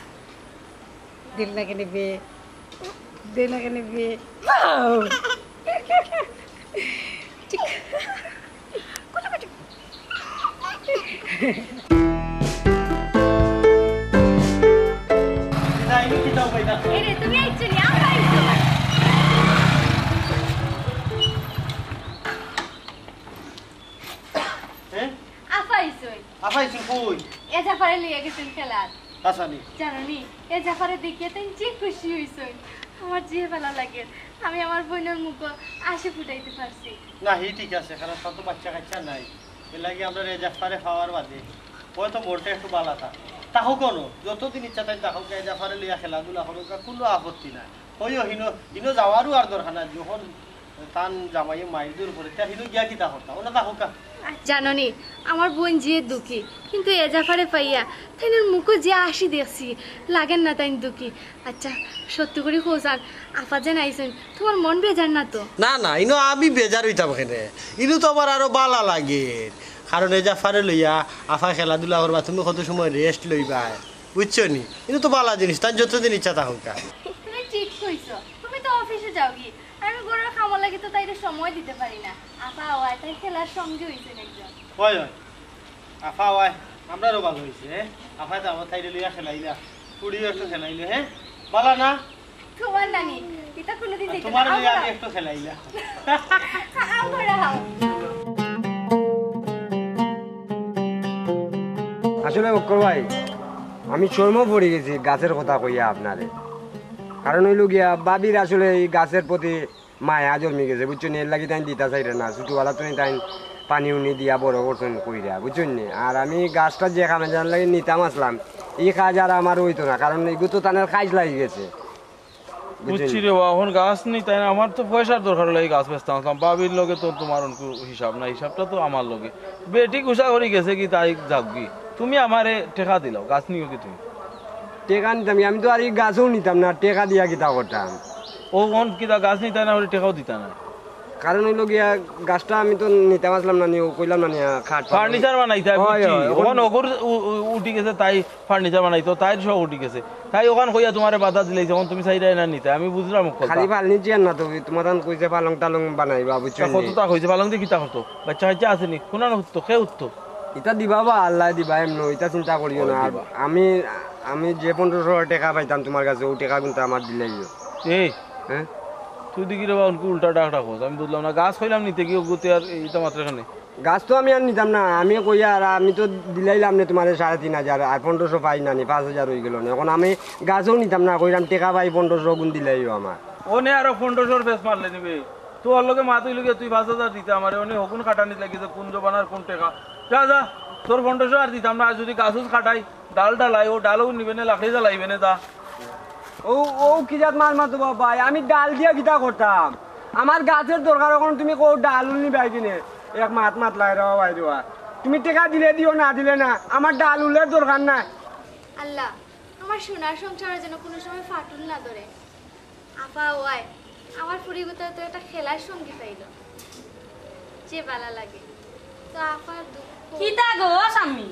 দিল না কেনে বে? দে না কেনে বে? বাউ। ঠিক। এরে, তুমি আইছো নি? আফা আইছো। হ্যাঁ? আফা আইছো। আফা আইছো কই? এ জাফারে লইয়া গেছইন খেলাত। আসানি। জানো নি, এ জাফারে দেখিয়া তাইন যে খুশি অইছইন, আমার যে ভালা লাগের। আমি আমার বইনর মুখো হাসি ফুটাইতে পারছি। না, হি ঠিক আছে, কারণ তার তো বাচ্চা কাচ্চা নাই। এর লাগি আমরা এ জাফারে পাওয়ার বাদে হয়তো মনটা একটু ভালা থাক। তাহো কোনো, যতদিন ইচ্ছা তাইন তাহো, এ জাফারে লইয়া খেলাধুলা করুক, কুনু আপত্তি নাই। অইও হিনো, হিনো যাওয়ারও আর দরকার নাই। যখন তান জামাইয়ে মাইর দূর করে, তার হিনো গিয়া কিতা করতা? ওনা তাহো কা। জানো নি, আমার বইন যে দুঃখী, কিন্তু এ জাফারে পাইয়া তাইনর মুখো যে হাসি দেখছি, লাগের না তাইন দুঃখী। আচ্ছা, সত্যি করি কও ছান, আফা যেন আইছইন, তুমার মন বেজার না তো? না, না, ইনো আমি বেজার অইতাম কেনে? ইনো তো আমার আরো ভালা লাগের। কারণ এ জাফারে লইয়া আফা খেলাধুলা করবা, তুমি কত সময় rest লইবায়, বুঝছো নি? ইনো তো ভালা জিনিস, তাইন যতদিন ইচ্ছা থাকউক্কা। তুমি ঠিক কইছো, তুমি তো অফিসে যাওগি, আমি ঘরর কামর লাগি তো তাইরে সময় দিতে পারি না। আফা অওয়ায় তাইর খেলার সঙ্গী অইছইন একজন। অয়, অয়। আফা অওয়ায় আমরারও ভালা অইছে, হ্যাঁ? আফায় তো আমার তাইরে লইয়া খেলাইলা, ফুড়িও একটু খেলাইলো, হ্যাঁ? ভালা না? তুমার নানি, ইতা কুনুদিন আর দেখি তুমার না। লইয়া আমি একটু খেলাইলা। আমরা হাও। আসলে বক্কর ভাই, আমি শরমো পড়ি গেছি গাছর কথা কইয়া আপনারে। কারণ অইলো গিয়া, ভাবির আসলে এই গাছর প্রতি মায়া জন্মি গেছে, বুঝছইন নি? এর লাগি তাইন দিতা চাইরা না, ছোটবেলা তো তাইন পানি উনি দিয়া বড় করছইন কইরা, বুঝছইন নি? আর আমি গাছটা যে কামে জানার লাগি নিতাম আসলাম, ই কাজ আর আমার অইতো না, কারণ ইগু তো তানর কাজ লাগি গেছে, বুঝছইন বুঝছি নি? রে বা, অখন গাছ নি তাই না, আমার তো পয়সার দরকার অইলো, এই গাছ বেচতাম আসলাম, ভাবির লগে তো তুমার অনকু হিসাব না, হিসাবটা তো আমার লগে। বেটি গুছা করি গেছে গি, তাই যাউক গি, তুমি আমারে টেকা দিলাও, গাছ নিও গি তুমি? টেকা নিতাম, আমি তো আর ই গাছও নিতাম না, টেকা দিয়া কিতা করতাম? ও অখন কিতা গাছ নিতা না, ওরে টেকাও দিতা না? কারণ অইলো গিয়া, গাছটা আমি তো নিতাম আসলাম না নি, ও কইলাম না নি, খাট ফার্নিচার বানাইতা, অয়, বুঝছি। অয়, অখন অখন অগুর উ-, উ-, উঠি গেছে, তাই ফার্নিচার বানাইতো, তাইর শখ উঠি গেছে। তাই অখান কইয়া তুমারে বাধা দিলাইছে, অখন তুমি চাইরায় না নিতা, আমি বুঝলাম অকলতা। খালি ফার্নিচার না তো, তুমার তান কইছে পালং টালং বানাইবা, বুঝছো নি? কততা কইছে, পালং দি কিতা করতো? বাচ্চা কাচ্চা আছে নি? কুনান উঠতো, কে উঠতো? ইতা দিবা বা, আল্লায় দিবা, এমনে ইতা চিন্তা করিও না। আর দিবা। আমি, আমি যে পনেরোশো টেকা পাইতাম তুমার কাছে, অউ টেকাগুনতা আমার দিলাইও। এই, হ্যাঁ? তুই দেখি রে বা, অনকু উল্টা ডাক ডাকস। আমি বুঝলাম না, গাছ কইলাম নিতে গিয়া অগুতে আর ইতা মাতরে কেনে? গাছ তো আমি আর নিতাম না, আমি কইয়ার, আমি তো দিলাইলাম নে তুমারে সাড়ে তিন হাজার, আর পনেরোশো পাই না নি, পাঁচ হাজার অইগেলো নে। অখন আমি গাছও নিতাম না, কইরাম টেকা পাই পনেরোশো, অগুন দিলাইও আমার। অনে আরো পনেরোশোর ফেস মারলে নিবে। তুই ওর লগে মাত অইলো গিয়া, তুই পাঁচ হাজার দিতে আমারে, অনে হগুন খাটানি লাগি যে কুন জমানার কুন টেকা। যা, যা, তোর পনেরোশো আর দিতাম না, আর যুদি গাছ উছ কাটাই, ডাল ডালাই, অউ ডালও নিবে নে, লাকড়ি জ্বালাইবে নে, যা। অউ, অউ কি জাত মাত মাতো বা ভাই, আমি ডাল দিয়া কিতা করতাম? আমার গাছর দরকার, অখন তুমি কও ডাল উল নিবায় কিনে, এক মাত মাতলায় রে বা ভাই রে বা। তুমি টেকা দিলে দিও, না দিলে না, আমার ডাল উলের দরকার নাই। আল্লাহ, আমার সোনার সংসারে যেন কুনু সময় ফাটল না ধরে। আফা অওয়ায় আমার ফুড়িগুতায় তো একটা খেলার সঙ্গী পাইলো, যে ভালা লাগে। তো আফার দুঃখ। কিতা গো শাম্মী?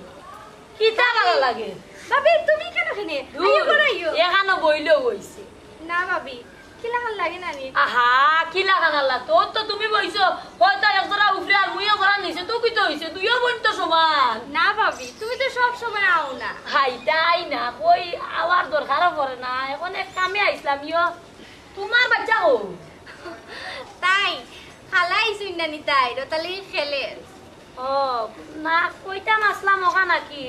কিতা ভালা লাগে? ভাবি, তুমি কেনে কেনে? দূর, আইও, ঘরে আইও। এখানো বইলেও অইছে। না ভাবি, কিলাখান লাগে নানি? আহা, কিলাখান আল্লাহ, তোর তো তুমি বইছো, হয়তো এক জরা উপরে আর মুই এক জরা নিচে, তো কিতা অইছে? দুইও বইন তো সমান। না ভাবি, তুমি তো সব সময় আও না। হাই, তাই না, কই আওয়ার দরকারও পড়ে না। অখন এক কামে আইছলাম, ইয়ো, তুমার বাইচ্চা কই? তাই, খালা আইছইন নানি তাইর, অতার লাগি খেলের। ও, না, কইতাম আছলাম অখান নাকি?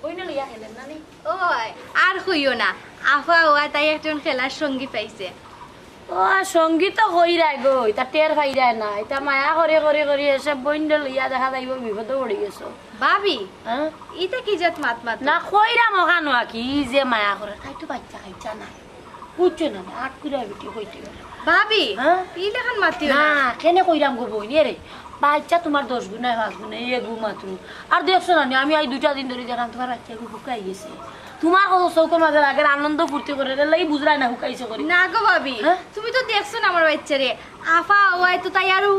বইনে লইয়া খেলের নানি? ওই, আর কইও না, আফা অওয়ায় তাই একজন খেলার সঙ্গী পাইছে। ও, সঙ্গী তো কইরায় গো, ইতা টের পাইরায় না, ইতা মায়া করি করি করি এসে বইনরে লইয়া দেখা যাইবো বিপদো পড়ি গেছো। ভাবি, হ্যাঁ? ইতা কি জাত মাত মাতো? না, কইরাম অখান নাকি, ই যে মায়া করে, তাই তো বাইচ্চা কাইচ্চা নাই। বুঝছো না, আট কুড়া বেটি কইতে গেলে। ভাবি, হ্যাঁ? ইলাখান মাতিও না। না, কেনে কইরাম গো বইন, এরে, বাইচ্চা তুমার দশ গুণায়, পাঁচ গুণায়, এগু মাত্র। আর দেখছো না নি, আমি আইজ দুইটা দিন ধরি দেখরাম তুমার বাইচ্চাগু হুকাই গেছে। তুমার কত চউখর মাঝে লাগের আনন্দ ফুর্তি করের, এরলাগি বুঝরায় না হুকাইছে করি। না গো ভাবি, হ্যাঁ? তুমি তো দেখছো না আমার বাইচ্চারে। আফা অওয়ায় তো তাই আরো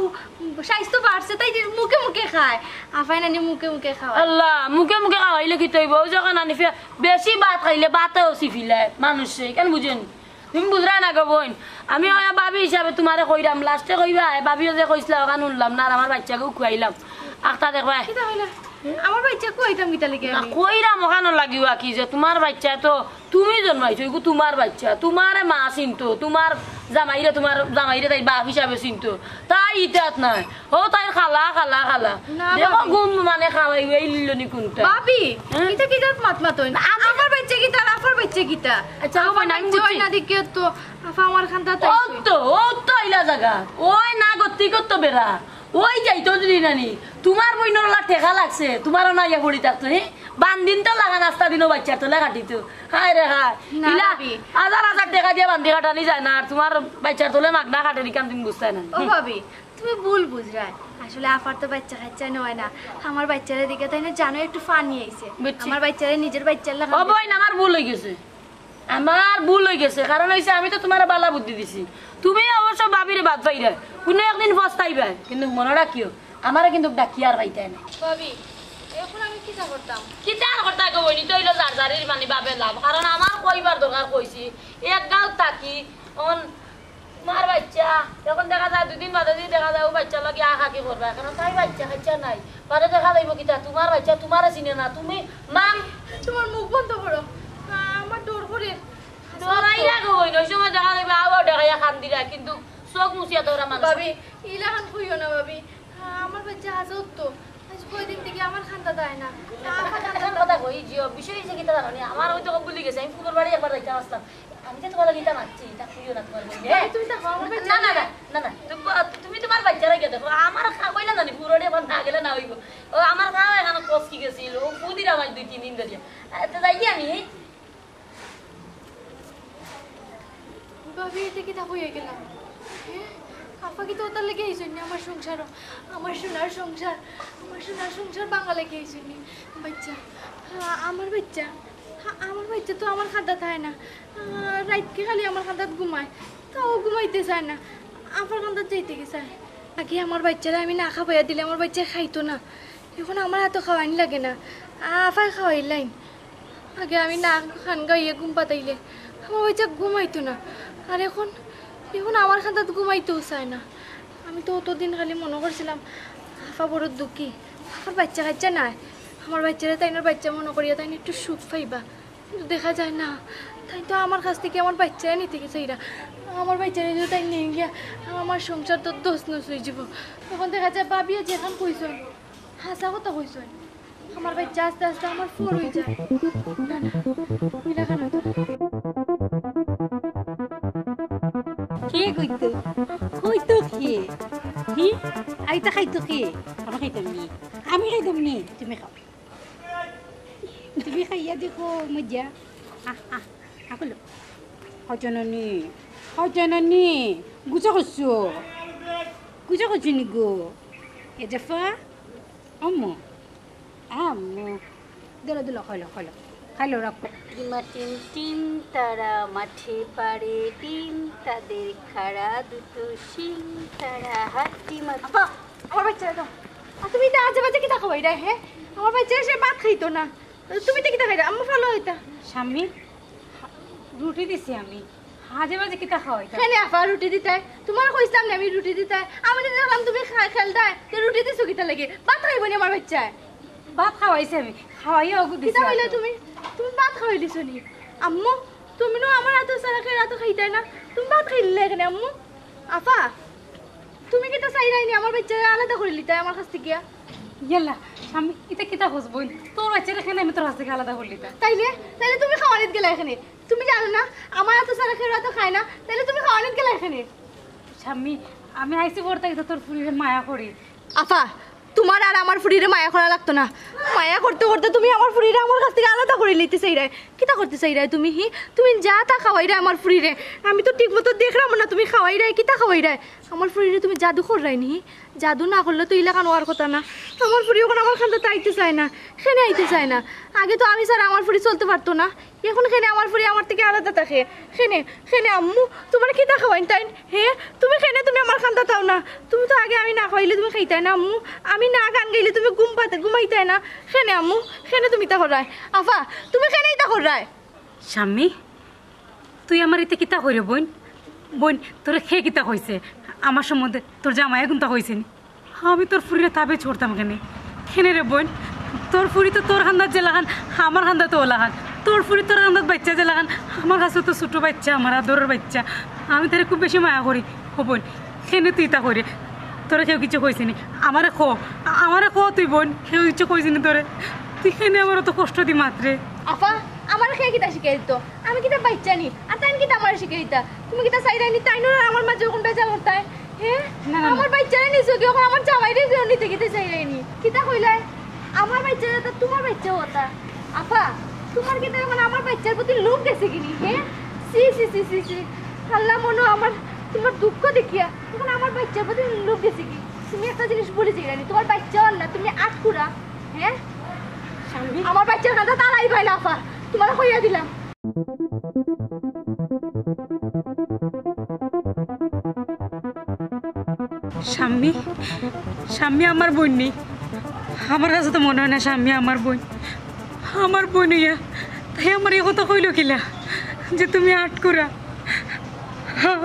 স্বাস্থ্য বাড়ছে, তাই মুখে মুখে খায়। আফায় নানি মুখে মুখে খাওয়ায়। আল্লাহ, মুখে মুখে খাওয়াইলে কিতা অইবো? অউ যে অখান আনি ফে-, বেশি ভাত খাইলে ভাতেও চিপিলায় মানুষে, কেনে বুঝো নি? তুমি বুঝরায় না গো বইন, আমি অউ ভাবি হিসাবে তুমারে কইরাম, লাস্টে কইবায়, এ ভাবিও যে কইছলা অখান হুনলাম না, আর আমার বাইচ্চাগু খুয়াইলাম। আখতা দেখবায়। কিতা কইলা? আমার বাচ্চা কইতাম কিতা লাগি না আমি? কইরাম অখানর লাগিও আকি যে তুমার বাচ্চা তো তুমি জন্মাইছো, এগু তুমার বাচ্চা, তুমারে মা চিনতো, তুমার জামাইরে, তুমার জামাইরে তাই বাপ হিসাবে চিনতো, তাই ইতাত নাই। ও তাইর খালা, খালা, খালা। না, দেখো ভাবি। গুম মানে খালাই এই লিলনি কোনটা? ভাবি, হ্যাঁ? ইতা কিতা মাত মাতইন? আমার বাচ্চা কিতা আর আফার বাচ্চা কিতা? আচ্ছা, ও আফার বইন, আমি বাচ্চা বুঝছি। অয় না দেখিও তো, আফা আমার খান্দাত ও আইছে। তো, ও তো ইলা জাগা। ওই না গত্তি করতো বেড়া। ওই যাইতো যদি নানি। তুমার বইনর ওলা টেকা লাগছে, তুমারও না ইয়া পড়ি থাকতো, হে? বান্দিন তো লাগা নাস্তা দিনও বাচ্চার তলে কাটিতো। হায় রে হায়। না, ইলা ভাবি। হাজার হাজার টেকা দিয়া বান্দি কাটানি যায় না, আর তুমার বাচ্চার তলে মাগনা কাটে দিকান তুমি বুঝতায় না। ও ভাবি, তুমি ভুল বুঝরায়। আসলে আফার তো বাচ্চা কাচ্চা নয় না, আমার বাচ্চারে দেখি তাই না জানো একটু ফানি আইছে। বুঝছি। আমার বাচ্চারে নিজর বাচ্চার লাগা ও বইন, আমার ভুল অই গেছে, আমার ভুল অই গেছে। কারণ অইছে আমি তো তুমারে বালা বুদ্ধি দিছি, তুমি অবশ্য ভাবিরে বাদ পাইরায়, কুনু একদিন পস্তাইবায়। কিন্তু মনো রাখিও, আমারে কিন্তু ডাকিয়া আর পাইতায় না। ভাবি, এখন আমি কিতা করতাম? কিতা আর করতায় গো বইন, ইতা অইলো যার যারির মানে বাবে লাভ। কারণ আমার কইবার দরকার কইছি, এক গাঁও থাকি, অন তুমার বাচ্চা, এখন দেখা যায় দুদিন বাদে যদি দেখা যায় ও বাচ্চা লাগি আহাকি করবা, কারণ তাই বাচ্চা কাচ্চা নাই। বাদে দেখা যাইবো কিতা, তুমার বাচ্চা তুমারে চিনে না, তুমি মাং। তোমার মুখ বন্ধ করো, আমার ডর করে। ডরাইরা গো বইন, ওই সময় দেখা যাইবো আবার ডরাইয়া কান্দিরা, কিন্তু চোখ মুছিয়া দৌড়া মানুষ। ভাবি, ইলাখান কইও না ভাবি, আমার বাচ্চা হাজত তো আজ কয়দিন থেকে আমার খান্দাত আয় না। এখন কথা কই, জিও, বিষয় হইছে কিতা জানো নি? আমার ওই তো ভুলি গেছে, আমি ফুলর বাড়ি একবার যাইতাম আসলাম। আমি যে তুমার লাগি ইতা মাতছি, ইতা কইও না তুমার বইন। ভাবি, তুমি তো আমার বাচ্চা না, না, না, না, না। তু-, তুমি তুমার বাচ্চারে গিয়া দেখো, আমার খা-, কইলা জানি, ফুলরে এখন না গেলে না অইবো। ও আমার খাওয়া এখন কচকি গেছিল, ও ফুদির আমার দুই তিন দিন ধরিয়া। আহ, তো যাই আমি। ভাবি, ইতা কিতা কইয়া গেলা? হ্যাঁ? আফা কিতা ওটার লাগি আইছইন নি আমার সংসারো? আমার সোনার সংসার, আমার সোনার সংসার ভাঙ্গার লাগি আইছইন নি? বাচ্চা, আ-, আমার বাচ্চা, আ-, আমার বাচ্চা তো আমার খান্দাত আয় না। আ, রাইতকে খালি আমার খান্দাত ঘুমায়, তাও ঘুমাইতে চায় না। আফার খান্দাত যাইতে কি চায়? আগে আমার বাচ্চারে আমি না খাবাইয়া দিলে আমার বাচ্চায় খাইতো না। এখন আমার আতো খাওয়াইন লাগে না, আফায় খাওয়াইলাইন। আগে আমি না খান গাইয়া ঘুম পাতাইলে আমার বাচ্চা ঘুমাইতো না। আর এখন, এখন আমার খান্দাত ঘুমাইতেও চায় না। আমি তো অতদিন খালি মনো করছিলাম আফা বড় দুঃখী, আফার বাচ্চা কাচ্চা নাই, আমার বাচ্চারে তাইনর বাচ্চা মনো করিয়া তাইন একটু সুখ পাইবা। কিন্তু দেখা যায় না, তাইন তো আমার কাছ থাকি আমার বাচ্চারে নিতে গেছে এরা। আমার বাচ্চারে যদি তাইন নিয়া গিয়া আমার সংসার তো তছনছ অইযিবো। তখন দেখা যায় ভাবিয়ে যেখান কইছইন, হাছা কথা কইছইন। আমার বাচ্চা আস্তে আস্তে আমার ফুর অইযায়। না, না, ইলাখান অইতো না। কে কইতো? কইতো কে? হি? আইতা খাইতো কে? আমি খাইতাম নি। আমি খাইতাম নি। তুমি খাও। তুমি খাইয়া দেখো মজা। আহ, আহ, আহ, করলো। হজননি, হজননি, গুছা করছো। গুছা করছো নি গো? এ জাফা? আম্মু, আম্মু। দিলো, দিলো, খাইলো, খাইলো। খাইলো, রাখো। ডিমা টিম টিম, তারা মাঠে পাড়ে ডিম, তাদের খাড়া দুটো শিং, তারা হাড্ডি মাথা। আব্বা, আমার বাচ্চারে দাও। আর তুমি ইতা আজে বাজে কিতা খাওয়াইরায়, হে? আমার বাচ্চারে সে ভাত খাইতো না। তুমি ইতা কিতা খাইরায়? আম্মু ফালো ইতা। স্বামী, রুটি দিছি আমি। আজে বাজে কিতা খাওয়াইতায়? কেনে আফা রুটি দিতায়? তুমারে কইছলাম না আমি রুটি দিতায়? আমি তো দেখলাম তুমি খা-, খেলতায়, তে রুটি দিছো কিতা লাগি? ভাত খাইবো নি আমার বাচ্চায়? ভাত খাওয়াইছি আমি, খাওয়াইয়া ওগু দিছি কিতা কইলে আতো। তুমি? তুমি ভাত খাওয়াইলিছো নি? আম্মু, তুমি নু আমার আতো ছাড়া কেউর আতো খাইতায় না, তুমি ভাত খাইলিলায় কেনে আম্মু? আফা, তুমি কিতা চাইরায় নি আমার বাচ্চারে আলাদা করিলিতায় আমার কাছ থাকিয়া? ইয়াল্লা, স্বামী, ইতা কিতা কস বইন? তোর বাচ্চারে কেনে আমি তোর কাছ থাকি আলাদা করিলিতাম? তাইলে, তাইলে তুমি খাওয়ানিত গেলায় কেনে? তুমি জানো না, আমার আতো ছাড়া কেউর আতো খায় না, তাইলে তুমি খাওয়ানিত গেলায় কেনে? স্বামী, আমি আইছি বড় থাকি তো তোর ফুরিরে মায়া করি। আফা, তুমার আর আমার ফুরিরে মায়া করা লাগতো না। মায়া করতে করতে তুমি আমার ফুরিরে আমার কাছ থাকি আলাদা করিলিতে চাইরায়। কিতা করতে চাইরায় তুমি, হি? তুমি যা তা খাওয়াইরায় আমার ফুরিরে। আমি তো ঠিক মতো দেখরাম না তুমি খাওয়াইরায়, কিতা খাওয়াইরায়। আমার ফুরিরে তুমি জাদু কররায় নি, হি? জাদু না করলে তো ইলাখান অওয়ার কথা না। আমার ফুরি অখন আমার খান্দাত আইতে চায় না, কেনে আইতে চায় না। আগে তো আমি ছাড়া আমার ফুরি চলতে পারতো না, অখন কেনে আমার ফুরি আমার থাকি আলাদা থাকে? কেনে, কেনে আম্মু, তুমারে কিতা খাওয়াইন তাইন? হে, তুমি কেনে তুমি আমার খান্দাত আও না? তুমি তো আগে আমি না খাওয়াইলে তুমি খাইতায় না আম্মু, আমি না গান গাইলে তুমি ঘুম পাতে, ঘুমাইতায় না। কেনে আম্মু, কেনে তুমি ইতা কররায়? আফা, তুমি কেনে ইতা কররায়? স্বামী, তুই আমারে ইতা কিতা কইরে বইন? বইন, তোরে কে কিতা কইছে? আমার সম্বন্ধে তোর জামাইয়ে কুন্তা কইছে নি? আমি তোর ফুরিরে তাবিজ করতাম কেনে? কেনে রে বইন, তোর ফুরি তো তোর কান্দাত যেলাখান, আমার কান্দাত অলাখান। তোর ফুরি তোর কান্দাত বাইচ্চা যেলাখান, আমার কাছে তো ছোট বাইচ্চা, আমার আদরের বাইচ্চা। আমি তারে খুব বেশি মায়া করি। ও বইন, কেনে তুই ইতা কইরে? তোরে কেউ কিচ্ছু কইছে নি? আমারে ক, আ-, আমারে ক তুই বইন, কেউ কিচ্ছু কইছে নি তোরে? তুই কেনে আমার অত কষ্ট দি মাতরে? আফা, আমারে কে কিতা শিখাই দিত? আমি কিতা বাইচ্চা নি? আর তাইন কিতা আমারে শিখাই দিতা? তুমি কিতা চাইরায় নি তাইনর আর আমার মাঝে অখন বেজাল করতায়? হে? না, না, না। আমার বাইচ্চারে নিছো কি, অখন আমার জামাইরে নিতে কিতা চাইরায় নি? কিতা কইলায়? আমার বাইচ্চা যেতা তুমার বাইচ্চা অতা। আফা, তুমার কিতা অখন আমার বাইচ্চার প্রতি লোভ গেছে গি নি, হে? ছি, ছি, ছি, ছি, ছি। আল্লাহ, মনো আমার তুমার দুঃখ দেখিয়া অখন আমার বাইচ্চার প্রতি লোভ গেছে গি। তুমি একটা জিনিস ভুলি যাইরায় নি, তুমার বাইচ্চা আর না, তুমি আটকুরা, হে? শাম্মী? আমার বাইচ্চার কান্দাত আইবায় না, আফা, তুমারে কইয়া দিলাম। শাম্মী, শাম্মী আমার বইন নি। আমার কাছে তো মনো অয় না শাম্মী আমার বইন। আমার বইন অইয়া তাই আমারে ই কথা কইলো কিলা যে তুমি আটকুরা?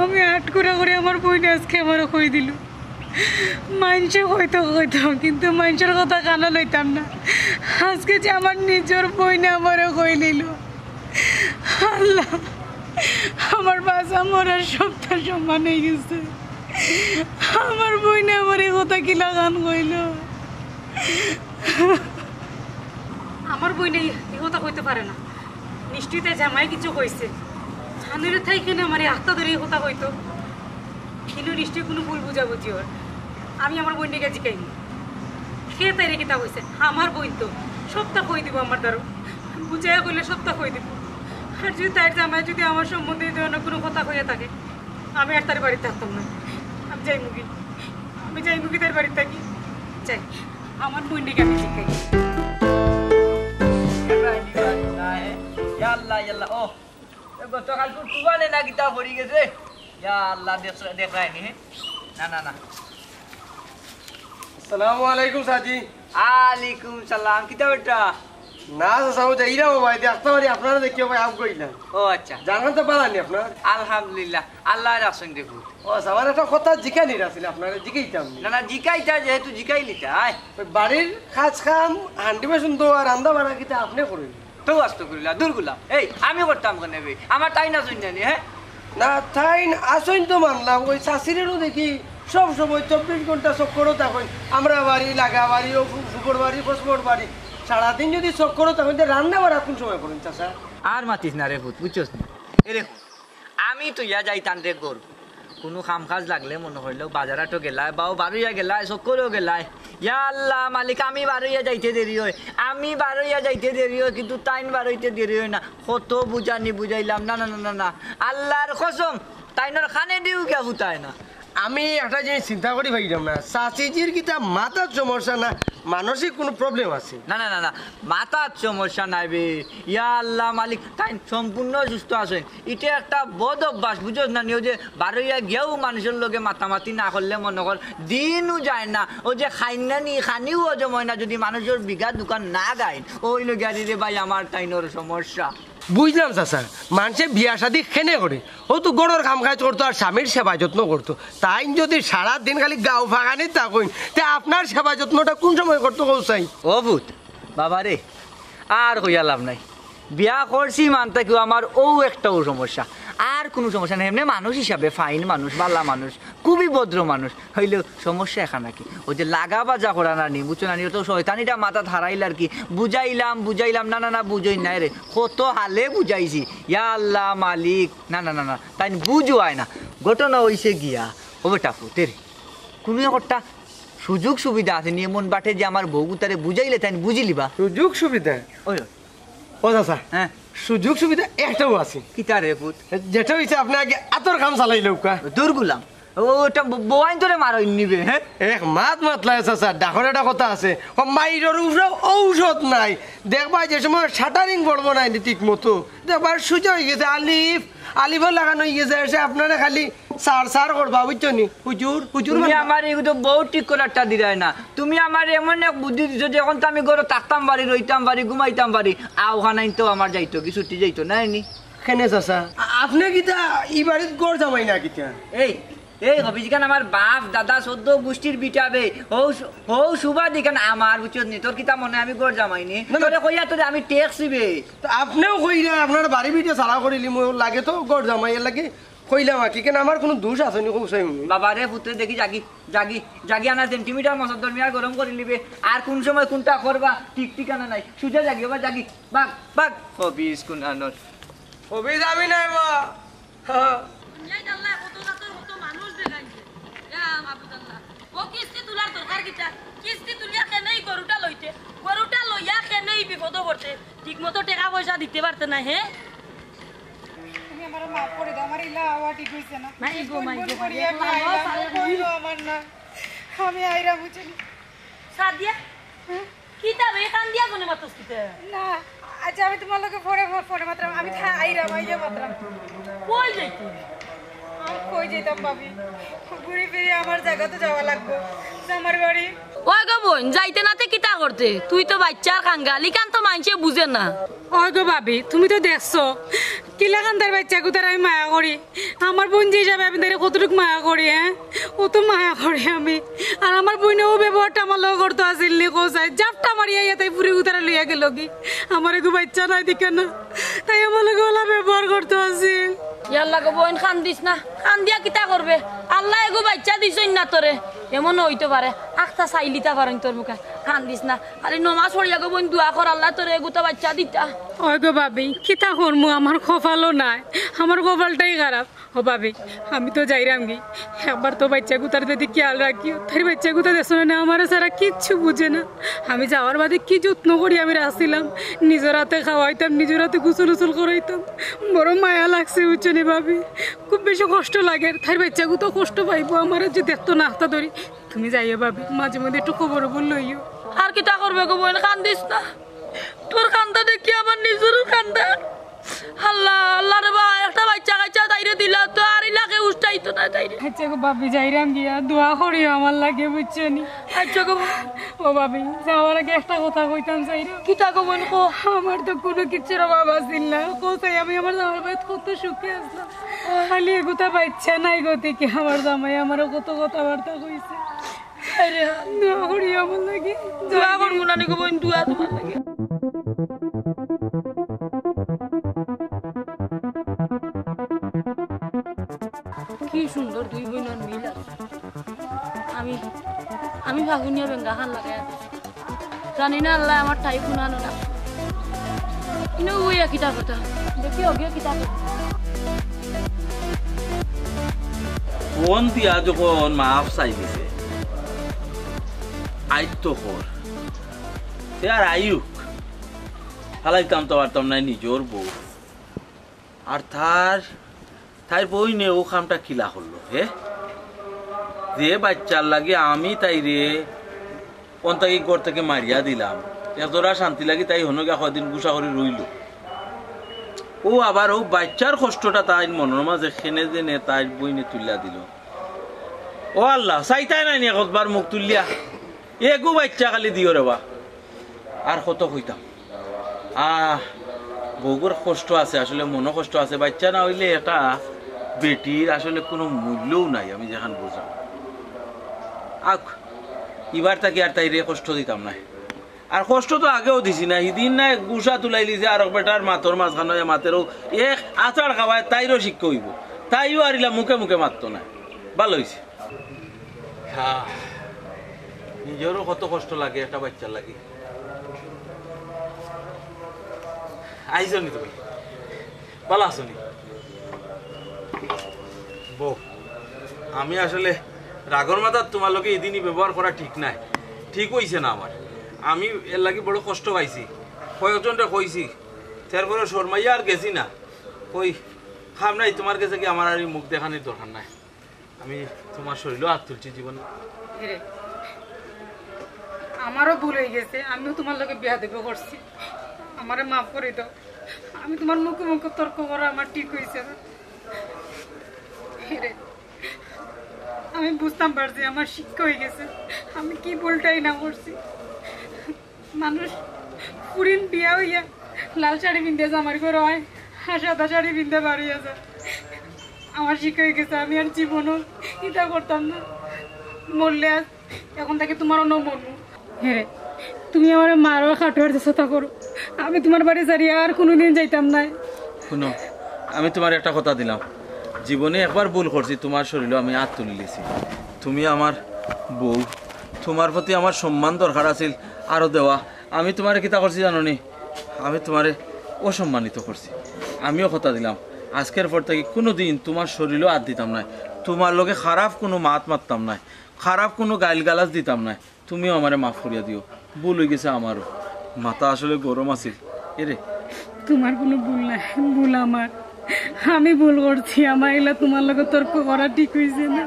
আমি আটকুরা করি আমার বইনে আইজকে আমারে কই দিলো। মাইনষে কইতো কইতো, কিন্তু মাইনষর কথা কানো লইতাম না। আইজকে যে আমার নিজর বইনে আমারে কই দিলো। আল্লাহ, আমার বাঁচা মরা সবতা সমান অইগেছে। আমার বইনে আমারে ই কথা কিলাখান কইলো? আমার বইনে ই কথা কইতো পারে না। নিশ্চয়ই তাই জামাই কিচ্ছু কইছে। তা নইলে তাই কেনে আমারে আখতা ধরি ই কথা কইতো? কিনো নিশ্চয়ই কুনু ভুল বুঝাবুঝি অর। আমি আমার বইনরে গিয়া জিকাইমু। কে তাইরে কিতা কইছে? আমার বইন তো সবতা কই দিবো আমার দ্বারো। বুঝাইয়া কইলে সবতা কই দিবো। আর যুদি তাইর জামাই যুদি আমার সম্বন্ধে ই ধরনর কুনু কথা কইয়া থাকে, আমি আর তার বাড়িত থাকতাম না। আমি যাইমুগি। আমি যাইমুগি তার বাড়িত থাকি। যাই, আমার বইনরে গিয়া আমি জিকাই। ইয়া আল্লাহ, ইয়া আল্লাহ, ও। এ গতকালকুর তুফানে না কিতা পড়ি গেছে? ইয়া আল্লাহ, দেখ-, দেখরায় নি, হে? না, না, না। আসসালামু আলাইকুম চাচি। আলাইকুম সালাম। কিতা বেটা? না চাচা, অউ যাইরাম অউ ভাই, দেখতা পারি আপনারে দেখিয়া ভাই আউক্কা অইলাম। ও আচ্ছা। জান-টান তো বালা নি আপনার? আলহামদুলিল্লাহ, আল্লায় রাখছইন দেখো। ও আচ্ছা, আমার একটা কথা জিকানির আছিল আপনারে, জিকাইতাম নি? না, না, জিকাইতা যেহেতু জিকাইলিতা, আয়। অউ বাড়ির কাজ কাম, হান্ডি বাসন ধোয়া, রান্দা বাড়া কিতা আপনে করইন? তো আস্ত করিলা, দূর গুলাম। এই, আমি করতাম কেনে বে? আমার তাইন আছইন না নি, হে? না, তাইন আছইন তো মানলাম, অউ চাচিরেও দেখি সব সময় চব্বিশ ঘন্টা চক্করো থাকইন। আমরার বাড়ি, লাগা বাড়ি, অউ ফু-, ফুকর বাড়ি, ফসমর বাড়ি। সারাদিন যুদি চক্করো থাকইন, তে রান্দা বাড়া কুন সময় করইন, চাচা? আর মাতিস না রে পুত, বুঝছস নি? এরে হুন, আমি থইয়া যাইতাম রে ঘর। কুনু কাম কাজ লাগলে মনো করিলাও বাজার হাটো গেলায়, বাও বারইয়া গেলায়, চক্করো গেলায়। ইয়া আল্লাহ মালিক, আমি বারইয়া যাইতে দেরি অয়, আমি বারইয়া যাইতে দেরি অয়, কিন্তু তাইন বারইতে দেরি অয় না। কত বুঝানি বুঝাইলাম, না, না, না, না, না। আল্লার কসম, তাইনর কানেদিও গিয়া ফুটায় না। আমি একটা জিনিস চিন্তা করি পাইরাম না, চাচিজির কিতা মাথাত সমস্যা না মানসিক কুনু problem আছে? না, না, না, না, মাথাত সমস্যা নাই বে। ইয়া আল্লাহ মালিক, তাইন সম্পূর্ণ সুস্থ আছইন। ইটা একটা বদ অভ্যাস, বুঝছস না নি? অউ যে বারইয়া গিয়াও মানষর লগে মাতামাতি না করলে মনো কর দিনও যায় না। অউ যে খাইন না নি, খানিও হজম অয় না, যুদি মানষর বিঘা দুখান না গাইন, অউ অইলো গিয়া রে ভাই আমার তাইনর সমস্যা। বুঝলাম চাচা, মানষে বিয়া শাদি কেনে করে? অউ তো ঘরর কাম কাজ করতো আর স্বামীর সেবা যত্ন করতো। তাইন যুদি সারাদিন খালি গাউ ফাগানিত থাকইন, তে আপনার সেবা যত্নটা কুন সময় করতো কও চাই? ও পুত, বাবা রে, আর কইয়া লাভ নাই। বিয়া করছি মান থাকিউ আমার অউ একটাউ সমস্যা, আর কুনু সমস্যা নাই। এমনে মানুষ হিসাবে fine মানুষ, বালা মানুষ, খুবই ভদ্র মানুষ, অইলেও সমস্যা এখান নাকি, অউ যে লাগা বাজা করা না নি, বুঝছো না নি, অউ তো শয়তানিটা মাথাত হারাইল আর কি। বুঝাইলাম, বুঝাইলাম, না, না, না, বুঝইন না রে, কত হালে বুঝাইছি, ইয়া আল্লাহ মালিক, না, না, না, না, তাইন বুঝওয়ায় না। ঘটনা অইছে গিয়া, ও বেটা পুত রে, কুনু একটা সুযোগ সুবিধা আছে নি এমন বাটে যে আমার বউগুতারে বুঝাইলে তাইন বুঝিলিবা? সুযোগ সুবিধা? ওই, ওই। ও চাচা, হ্যাঁ। সুযোগ সুবিধা একটাউ আছে। কিতা রে পুত? যেটা অইছে আপনে আগে আতর কাম চালাইলউক্কা। দূর গুলাম। ও, ওটা ব-, বউয়াইন্তরে মারইন নি বে, হ্যাঁ? এক মাত মাতলায় চাচা, ডাকর একটা কথা আছে। ও মাইরর উপরে ঔষধ নাই। দেখবায় যে সময় stuttering পড়বো নায় নি ঠিক মতো। দেখবায় সুজা অইগেছে, আলিফ, আলিফর লাখান অইগেছে, এসে আপনারে খালি সার সার করবা, বুঝছো নি? হুজুর, হুজুর তুমি বান্দা। আমার এগু তো বউত ঠিক করারটা দিরায় না। তুমি আমার এমন এক বুদ্ধি দিছো যে অখন তো আমি ঘরো থাকতাম পারি, রইতাম পারি, ঘুমাইতাম পারি। আও খানাইন তো আমার যাইতো কি, ছুটি যাইতো না নি? কেনে চাচা? আ-, আপনে কিতা ই বাড়িত ঘর জামাই না কিতা? এই, এই হবিজ খান আমার বাপ দাদা চৌদ্দ গোষ্ঠীর বিটা বে। হৌ সু-, হৌ সুবাদ ইখান আমার, বুঝছস নি? তোর কিতা মনে আমি ঘর জামাই নি? না, না। তোরে কইয়া তোরে আমি ট্যাক্স দিবে। তো আপনেও কইরা আপনার বাড়ি বিটা সারা করিলি, মোর লাগে তো ঘর জামাই, এর লাগি কইলাম আর কি। কেন আমার কোনো দোষ আছে নি, কও চাই হুনি। বাবা রে, পুত্রে দেখি জাগি, জাগি, জাগি আনা সেন্টিমিটার মসদ্দর মিয়া গরম করি লিবে। আর কোন সময় কোনটা করবা, ঠিক ঠিকানা নাই। সুজা জাগি, বাবা জাগি, বাগ, বাগ। হবিজ কুনানোর। হবিজ আমি নাই বা। হ্যাঁ। দুনিয়াত আল্লাহ কত জাতর কত মানুষ দেখাইছে। ইয়া মাবুদ আল্লাহ। ও কিস্তি তুলার দরকার কিতা? কিস্তি তুলিয়া কেনেই গরুটা লইতে, গরুটা লইয়া কেনেই বিপদো পড়তে, ঠিক মতো টেকা পয়সা দিতে পারতে না, হে? তুমি আমারে মাফ করি দেও, আমার ইলা আওয়া ঠিক অইছে না। মাই গো, মাই গো, মাই গো। কইলো আমার না, আমি আইরা বুঝিনি। সাদিয়া, হ্যাঁ? কিতা রে, কান্দিয়া ফোনে মাতস কিতা? না, আচ্ছা, আমি তোমার লগে পরে ফো-, ফোনে মাতরাম। আমি থা-, আইরাম, আইয়া মাতরাম। কই যাইতে? আর কই যাইতাম ভাবি? ঘুরি ফিরি আমার জাগা তো যাওয়া লাগবো, আমার বাড়ি। ওই গো বইন, যাইতে নাতে কিতা করতে? তুই তো বাইচ্চার কাঙ্গাল, ইখান তো মাইনষে বুঝে না। ওই গো ভাবি, তুমি তো দেখছো, কিলা কান্দার বাইচ্চা কুতার আমি মায়া করি। আমার বইন যে হিসাবে আমি তারে কতটুক মায়া করি, হ্যাঁ? ও তো মায়া করি আমি। আর আমার বইনে ও ব্যবহারটা আমার লগে করতো আছিল নি, কও চাই। জাপটা মারিয়া ইয়া তাই ফুরি উতারা লইয়া গেল কি? আমার এগু বাইচ্চা নাই দেখে না। তাই আমার লগে ওলা ব্যবহার করতো আছিল। ইয়াল্লা গো বইন, কান্দিস না। কান্দিয়া কিতা করবে? আল্লায় এগু বাইচ্চা দিছইন না তোরে। এমনও অইতো পারে। আখতা চাইলিতা পারইন তোর মুখে। কান্দিস না। খালি নমাজ পড়িয়া গো বইন দোয়া কর, আল্লায় তোরে এগুতা বাইচ্চা দিতা। ওই গো ভাবি, কিতা করমু? আমার কপালও নাই। আমার কপালটাই খারাপ। ও ভাবি, আমি তো যাইরাম গি। একবার তো বাইচ্চা গুতার দিকে খেয়াল রাখিও। তাইর বাইচ্চা গুতা দেখছো না, আমারে ছাড়া কিচ্ছু বুঝে না। আমি যাওয়ার বাদে কি যত্ন করি আমি রাখছিলাম। নিজর হাতে খাওয়াইতাম, নিজর হাতে গোসল উসল করাইতাম। বড় মায়া লাগছে, বুঝছো নি ভাবি? খুব বেশি কষ্ট লাগে। তাইর বাইচ্চা গুতা কষ্ট পাইবো, আমারে যে দেখতো না আখতা ধরি। তুমি যাইও ভাবি, মাঝে মধ্যে একটু খবর খবর লইও। আর কিতা করবে গো বইন, কান্দিস না। তোর কান্দা দেখি আমার নিজরও কান্দা। আল্লাহ, আল্লাহ রে বা, একটা বাইচ্চা কাইচ্চা তাইরে দিলা তো আর ইলাকে উষ্টাইতো না তাইরে। আচ্ছা গো ভাবি, যাইরাম গিয়া, দোয়া করিও আমার লাগে, বুঝছো নি? আচ্ছা গো। ও ভাবি, যাওয়ার আগে একটা কথা কইতাম চাইরাম। কিতা গো বইন, কও। আমার তো কোনো কিচ্ছুর অভাব আছিল না। কও চাই, আমি আমার জামাইর বাড়িত কত সুখে আছলাম। খালি এগুতা বাইচ্চা নাই গতিকে আমার জামাই আমারে কত কথাবার্তা কইছে। আরে, দোয়া করি আমার লাগি। দোয়া করবো না নি গো বইন, দোয়া তোমার লাগি। কি সুন্দর দুই বইনর মিল আছে। আমি, আমি ফাগুনিয়া বেঙ্গা খান লাগাই আছি। জানি না আল্লাহ আমার ঠাই কুনানো না। ইনো ওই কিতা কথা। দেখি ওগিয়ে কিতা কথা। ফোন দিয়া যখন মাফ চাই দিছে, আইতো কর। তে আর আইউক। হালাইতাম তো পারতাম না নিজর বউ। আর তার, তাইর বইনে ও কামটা কিলা করলো, হে? যে বাইচ্চার লাগি আমি তাইরে অন্তাকি ঘর থাকি মারিয়া দিলাম, একজরা শান্তি লাগি তাই হনো গিয়া কয়দিন গুছা করি রইলো। ও আবার ও বাইচ্চার কষ্টটা তাইর মনর মাঝে কেনে যেনে তাইর বইনে তুলিয়া দিলো। ও আল্লাহ, চাইতায় নায় নি একবার মুখ তুলিয়া? এগু বাইচ্চা খালি দিও রে বা। আর কত কইতাম। আহ, বউগুর কষ্ট আছে, আসলে মনো কষ্ট আছে। বাইচ্চা না অইলে এটা বেটির আসলে কুনু মূল্যও নাই, আমি যেখান বুঝলাম। আক, ইবার থাকি আর তাইরে কষ্ট দিতাম নায়। আর কষ্ট তো আগেও দিছি না, হিদিন না গুছা তুলাইলি যে আরক বেটার মাতর মাঝখানো মাতেরও এক আছাড় খাওয়ায়, তাইরও শিক্ষা অইবো। তাইও আর ইলা মুখে মুখে মাততো নায়। ভালা অইছে। হ্যাঁ, নিজরও কত কষ্ট লাগে একটা বাইচ্চার লাগি। আইছো নি তুমি? ভালা আছো নি? বউ, আমি আসলে রাগর মাথাত তোমার লগে ইদিনই ব্যবহার করা ঠিক নায়, ঠিক অইছে না আমার। আমি এর লাগি বড় কষ্ট পাইছি, কয়েকজনরে কইছি, তারপরে শরমাইয়া আর গেছি না। কই, খাম নাই, তোমার গেছে গি আমার আর ই মুখ দেখানির দরকার নাই। আমি তোমার শরীরও হাত তুলছি জীবন। হেরে, আমারও ভুল অই গেছে, আমিও তোমার লগে বেয়াদবি করছি, আমারে মাফ করি দাও। আমি তোমার মুখে মুখে তর্ক করা আমার ঠিক অইছে না। হেরে, আমি বুঝতাম পারছি আমার শিক্ষা অই গেছে, আমি কি ভুলটাই না করছি। মানুষ ফুরিন বিয়া অইয়া লাল শাড়ি পিন্দে জামাইর ঘরো আয়, আর সাদা শাড়ি পিন্দে বাড়ি যায়। আমার শিক্ষা অই গেছে, আমি আর জীবনও কিতা করতাম না, মরলে আজ, এখন থাকি তুমার অন্য মন। হে রে, তুমি আমারে মারো, খাটো আর চেষ্টা করো, আমি তুমার বাড়ি ছাড়ি আর কুনুদিন যাইতাম নায়। হুনো, আমি তুমারে একটা কথা দিলাম, জীবনে একবার ভুল করছি, তুমার শরীলো আমি আত তুলিলিছি। তুমি আমার বউ, তুমার প্রতি আমার সম্মান দরকার আছিল আরো দেওয়া। আমি তুমারে কিতা করছি জানো নি? আমি তুমারে অসম্মানিত করছি। আমিও কথা দিলাম, আজকের পর থাকি কুনুদিন তুমার শরীলো আত দিতাম নায়, তুমার লগে খারাপ কুনু মাত মাততাম নায়, খারাপ কুনু গাইল গালাজ দিতাম নায়। তুমিও আমারে মাফ করিয়া দিও, ভুল অইগেছে আমারও, মাথা আসলে গরম আছিল। এরে, তুমার কুনু ভুল নাই, ভুল আমার। আমি ভুল করছি, আমার ইলা তুমার লগে তর্ক করা ঠিক অইছে না।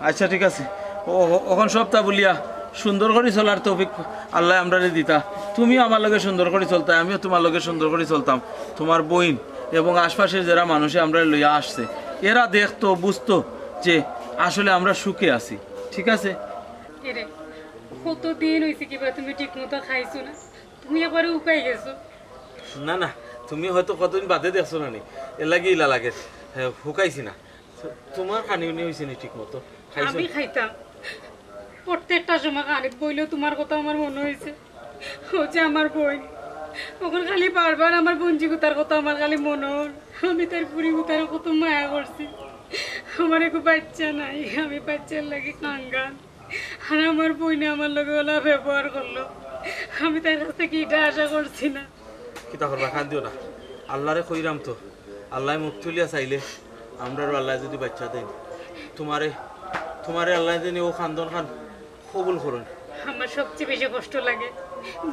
আচ্ছা, ঠিক আছে, ও, ও, অখন সবটা ভুলিয়া সুন্দর করি চলার তৌফিক আল্লায় আমরারে দিতা। তুমিও আমার লগে সুন্দর করি চলতায়, আমিও তুমার লগে সুন্দর করি চলতাম। তুমার বইন এবং আশপাশের যেরা মানুষে আমরারে লইয়া আসছে, এরা দেখতো, বুঝতো যে আসলে আমরা সুখে আছি। ঠিক আছে? এরে, কতদিন অইছে কিবা তুমি ঠিক মতো খাইছো না, তুমি একবারে হুকাই গেছো। না, না, তুমি হয়তো কতদিন বাদে দেখছো না নি, এর লাগি ইলা লাগে। হ্যাঁ, হুকাইছি না। তুমার খানি উনি অইছে নি ঠিক মতো? খাইছো আমি নি? খাইতাম, প্রত্যেকটা সময় খানিত বইলেও তুমার কথা আমার মনো অইছে। ও যে আমার বইন, অখন খালি বারবার আমার বঞ্জি গুতার কথা আমার খালি মনো অর। আমি তার ফুরি গুতার কত মায়া করছি, আমার একো বাচ্চা নাই, আমি বাচ্চার লাগি কাঙ্গাল। আর আমার বইনে আমার লগে অলা ব্যবহার করলো, আমি তার কাছ থাকি ইটা আশা করছি না। কিতা করবা, কান্দিও না। আল্লারে কইরাম তো, আল্লায় মুখ তুলিয়া চাইলে আমরারও আল্লায় যুদি বাচ্চা দেইন, তুমারে, তুমারে আল্লায় যেন অউ কান্দন খান কবুল করইন। আমার সবচেয়ে বেশি কষ্ট লাগে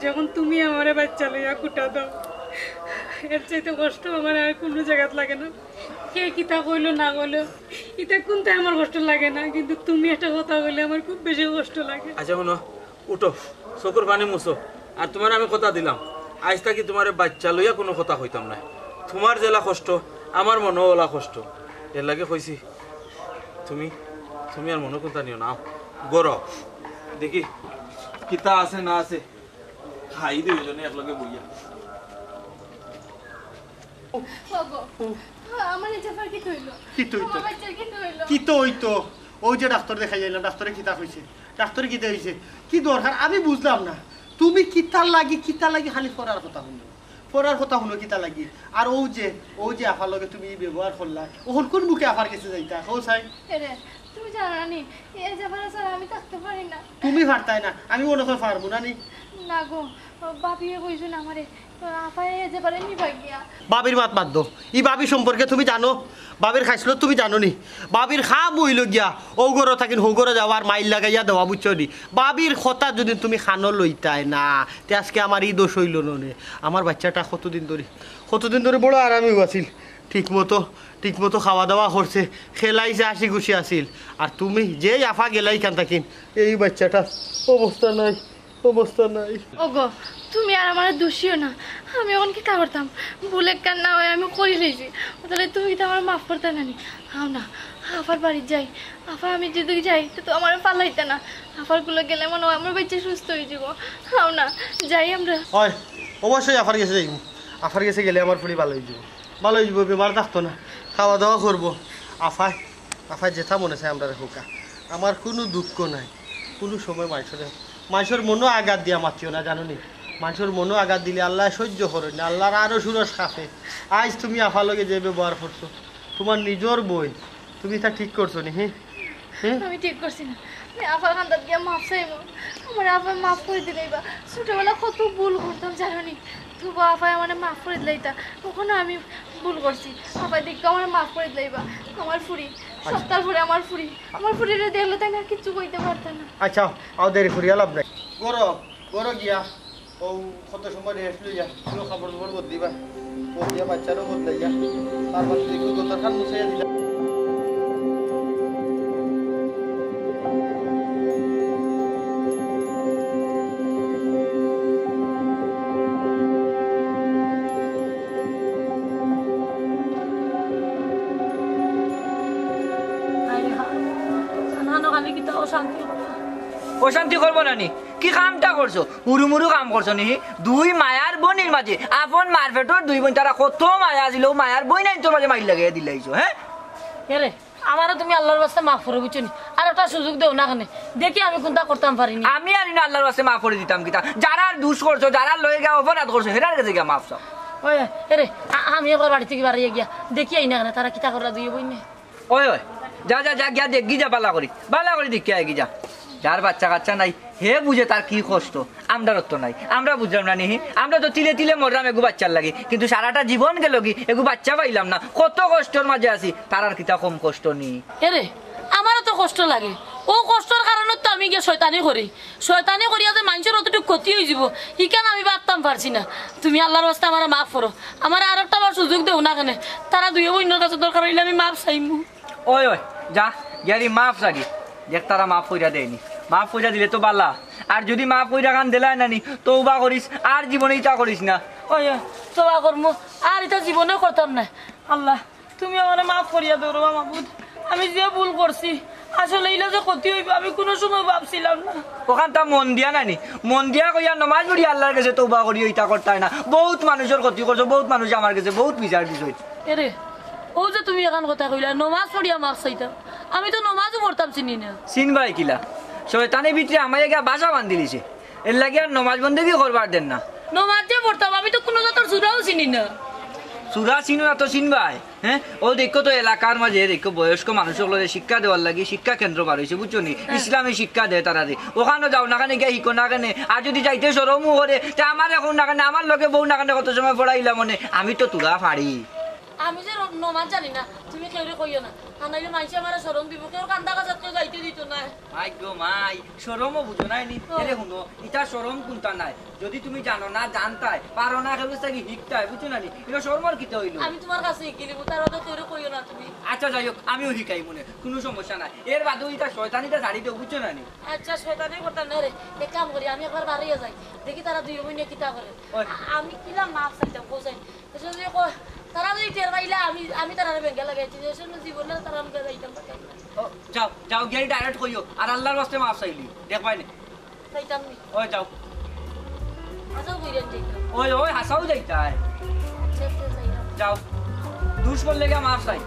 যখন তুমি আমারে বাচ্চা লইয়া কুটা দাও, এর চাইতে কষ্ট আমার আর কুনু জাগাত লাগে না। কে কিতা কইলো না কইলো, ইতা কুনতায় আমার কষ্ট লাগে না, কিন্তু তুমি একটা কথা কইলে আমার খুব বেশি কষ্ট লাগে। আচ্ছা, হুনো, উঠো, চকুর পানি মুছো। আর তুমারে আমি কথা দিলাম, আইজ থাকি তুমারে বাচ্চা লইয়া কুনু কথা কইতাম নায়। তুমার যেলা কষ্ট, আমার মনো অলা কষ্ট। এর লাগি কইছি, তুমি, তুমি আর মনো কুনতা নিও না। আও, ঘরো দেখি কিতা আছে না আছে, খাই দুইজনে একলগে বইয়া। ওগো, আমার এই জাফার কিতা অইলো? কিতা অইতো? আমার বাচ্চার কিতা অইলো? কিতা অইতো? অউ যে ডাক্তর দেখাই আইলাম, ডাক্তরে কিতা কইছে? ডাক্তরে কিতা কইছে? কি দরকার? আমি বুঝলাম না। তুমি কিতার লাগি, কিতার লাগি খালি ফরার কথা হুনো? ফরার কথা হুনো কিতার লাগি? আর অউ যে, অউ যে আফার লগে তুমি ই ব্যবহার করলা, অখন কুন মুখে আফার গেছে যাইতা? কও চাই। এরে, তুমি জানো না নি, এই জাফার ছাড়া আমি থাকতে পারি না। তুমি পারতায় না, আমি মনে কয় পারমু না নি। না গো, ভাবিয়ে কইছইন আমারে, আফায় এই জাফারে নিবা গিয়া। ভাবির মাত বাদ দেও। ই ভাবি সম্পর্কে তুমি জানো? ভাবির খাইছলত তুমি জানো নি? ভাবির কাম অইলো গিয়া অউ ঘরো থাকি হউ ঘরো যাওয়া আর মাইর লাগাইয়া দেওয়া, বুঝছো নি? ভাবির কথা যুদি তুমি কানো লইতায় না, তে আজকে আমার ই দশা অইলো না নে। আমার বাচ্চাটা কতদিন ধরি, কতদিন ধরি বড় আরামেউ আছিল, ঠিক মতো, ঠিক মতো খাওয়া দাওয়া করছে, খেলাইছে, হাসি খুশি আছিল। আর তুমি যেই আফা গেলায় ইখান থাকি, এই বাচ্চাটার অবস্থা নাই। অবস্থা নাই। ওগো, তুমি আর আমারে দুষিও না। আমি অখন কিতা করতাম? ভুল একখান না অয় আমি করিলাইছি। তাইলে তুমি কিতা আমারে মাফ করতায় না নি? আও না, আফার বাড়িত যাই। আফা, আমি যুদি যাই, তে তো আমারে ফালাইতা না। আফার কুলো গেলে মনো অয় আমার বাচ্চা সুস্থ অইযিবো। আও না, যাই আমরা। অয়, অবশ্যই আফার গেছে যাইমু। আফার গেছে গেলে আমার ফুরি ভালা অইযিবো। ভালা অইযিবো, বেমার থাকতো না। খাওয়া দাওয়া করবো। আফায়, আফায় যেতা মনে চায় আমরারে কউক্কা। আমার কুনু দুঃখ নাই। কুনু সময় মানষরে, মানষর মনো আঘাত দিয়া মাতিও না, জানো নি? মানষর মনো আঘাত দিলে আল্লায় সইজ্য করইন না, আল্লার আরশও কাঁপে। আইজ তুমি আফার লগে যে ব্যবহার করছো, তুমার নিজর বইন, তুমি ইতা ঠিক করছো নি? হে? হে? আমি ঠিক করছি না। আমি আফার কান্দাত গিয়া মাফ চাইমু। আমারে আফায় মাফ করি দিলাইবা। ছোটবেলা কত ভুল করতাম, জানো নি? তবু আফায় আমারে মাফ করি দিলাইতা। অখনো আমি ভুল করছি। আফায় দেখিয়া আমারে মাফ করি দিলাইবা। আমার ফুরি, আচ্ছা। সপ্তাহ পরে আমার ফুরি। আমার ফুরিরে দেখলে তাইন আর কিচ্ছু কইতা পারতা না। আচ্ছা, আও দেরি করিয়া লাভ নাই। ঘরো, ঘরো গিয়া, অউ কত সময় rest লইয়া, পুরো কাপড় চোপড় বদলিবা। বদলিয়া বাচ্চারেও বদলাইয়া, তার বাদে দেখি গতর খান মুছাইয়া দিলা। আরে হা, নানো খালি কিতা অশান্তি। অশান্তি করবো না নি? কি কামটা করছো? হুরুমুরু কাম করছো নি? দুই মায়ার বইনর মাঝে, আপন মার পেটর দুই বইন, তারা কত মায়া আছিল, অউ মায়ার বইনাইন্তর মাঝে মাইর লাগাইয়া দিলাইছো, হে? কে রে? আমারে তুমি আল্লার ওয়াস্তে মাফ করো, বুঝছো নি? আর একটা সুযোগ দেও না কেনে, দেখি আমি কুনটা করতাম পারি নি। আমি আর ইনো আল্লার ওয়াস্তে মাফ করি দিতাম কিতা? যারার দুষ করছো, যারার লগে গিয়া অপরাধ করছো, হেরার গেছে গিয়া মাফ চাও। ওই, এরে, আ-, আমি একবার বাড়ি থাকি বারইয়া গিয়া দেখি আই না কেনে, তারা কিতা কররা দুইও বইনে। ওই, ওই, যা, যা, যা, গিয়া দেখগি যা, বালা করি, বালা করি দেখিয়া আইগি যা। যার বাচ্চা কাচ্চা নাই, হে বুঝে তার কি কষ্ট। আমরার তো নাই, আমরা বুঝলাম না নি। আমরা তো তিলে তিলে মরলাম এগু বাচ্চার লাগি, কিন্তু সারাটা জীবন গেলগি, এগু বাচ্চা পাইলাম না। কত কষ্টর মাঝে আছি, তারার কিতা কম কষ্ট নি? এরে, আমারও তো কষ্ট লাগে। অউ কষ্টর কারণে তো আমি গিয়া শয়তানি করি। শয়তানি করিয়া যে মানষর অতটুক ক্ষতি অইযিবো, ইখান আমি ভাবতাম পারছি না। তুমি আল্লার ওয়াস্তে আমারে মাফ করো, আমারে আরেকটা বার সুযোগ দেও না কেনে। তারা দুইও বইনর কাছে দরকার অইলে আমি মাফ চাইমু। ওই, ওই, যা, গিয়া রে মাফ চাগি। দেখ, তারা মাফ কইরা দেয়নি। মাফ কইরা দিলে তো বালা। আর যুদি মাফ কইরা খান দিলায় না নি, তওবা করিস, আর জীবনে ইতা করিস না। ওই, ওই, তওবা করমু, আর ইতা জীবনে করতাম না। আল্লাহ, তুমি আমারে মাফ করিয়া দেও রে বা মাবুদ। আমি যে ভুল করছি, আসলে ইলা যে ক্ষতি অইবো, আমি কুনু সময় ভাবছিলাম না। অখানতা মন দিয়া নানি, মন দিয়া কইয়া নমাজ পড়িয়া আল্লার গেছে তওবা করিও, ইতা করতায় না। বউত মানুষর ক্ষতি করছো, বউত মানুষে আমার গেছে বউত বিচার দিছে। এরে, অউ যে তুমি এখান কথা কইলা, নমাজ পড়িয়া মাফ চাইতাম, আমি তো নমাজও পড়তাম চিনি না। চিনবায় কিলা? শয়তানে ভিতরে হামাইয়া গিয়া বাসা বান্ধিলিছে, এরলাগি আর নমাজ বন্দেগি করবার দের না। নমাজ যে পড়তাম, আমি তো কুনু জাতর সূরাও চিনি না। সূরা চিনো না তো চিনবায়? হ্যাঁ, অউ দেখো তো এলাকার মাঝে দেখো বয়স্ক মানুষ অকলরে শিক্ষা দেওয়ার লাগি শিক্ষা কেন্দ্র বার অইছে, বুঝছো নি? হ্যাঁ। ইসলামী শিক্ষা দেয় তারারে। অখানো যাও না কেনে, গিয়া হিকো না কেনে। আর যুদি যাইতে শরমও করে, তে আমারে কও না কেনে, আমার লগে বও না কেনে, কত সময় পড়াইলাম অনে, আমি তো থুড়া পারি। আমি যে র-, নমাজ জানি না, তুমি কেউরে কইও না। আর নাইলে মানষে আমারে শরম দিবো, কেউর কান্দা কাছাত কেউ যাইতে দিতো নায়। মাই গো মাই, শরমও বুঝো নায় নি? ও। এরে হুনো, ইতা শরম কুনতা নায়। যুদি তুমি জানো না, জানতায়, পারো না, কেউর গেছ থাকি হিকতায়, বুঝছো না নি? ইনো শরমর কিতা অইলো? আমি তুমার কাছে হিকিলিমু, তার বাদে কেউরে কইও না তুমি। আচ্ছা, যাই হোক, আমিও হিকাইমু নে, কুনু সমস্যা নাই। এর বাদেও ইতা শয়তানিটা ছাড়ি দেও, বুঝছো না নি? আচ্ছা, শয়তানি করতাম না রে, এক কাম করি, আমি একবার বারইয়া যাই, দেখি তারা দুইও বইনে কিতা করে। ওই। আ-, আমি কিলা মাফ চাইতাম, কও চাই। এসব যে ক-, তারা যুদি টের পাইলা, আমি, আমি তারারে বেঙ্গা লাগাইছি, এসব জীবনে তারা আমি যাইতাম পারতাম না। ও, যাও, যাও, গিয়া direct কইও, আর আল্লার ওয়াস্তে মাফ চাইলিও, দেখবায় নে। যাইতাম নি। ওই যাও। হাছাউ কইরা যাইতাম। ওই, ওই, হাছাউ যাইতায়। আচ্ছা, আচ্ছা, যাইতাম। যাও। দুষ করলে গিয়া মাফ চাই।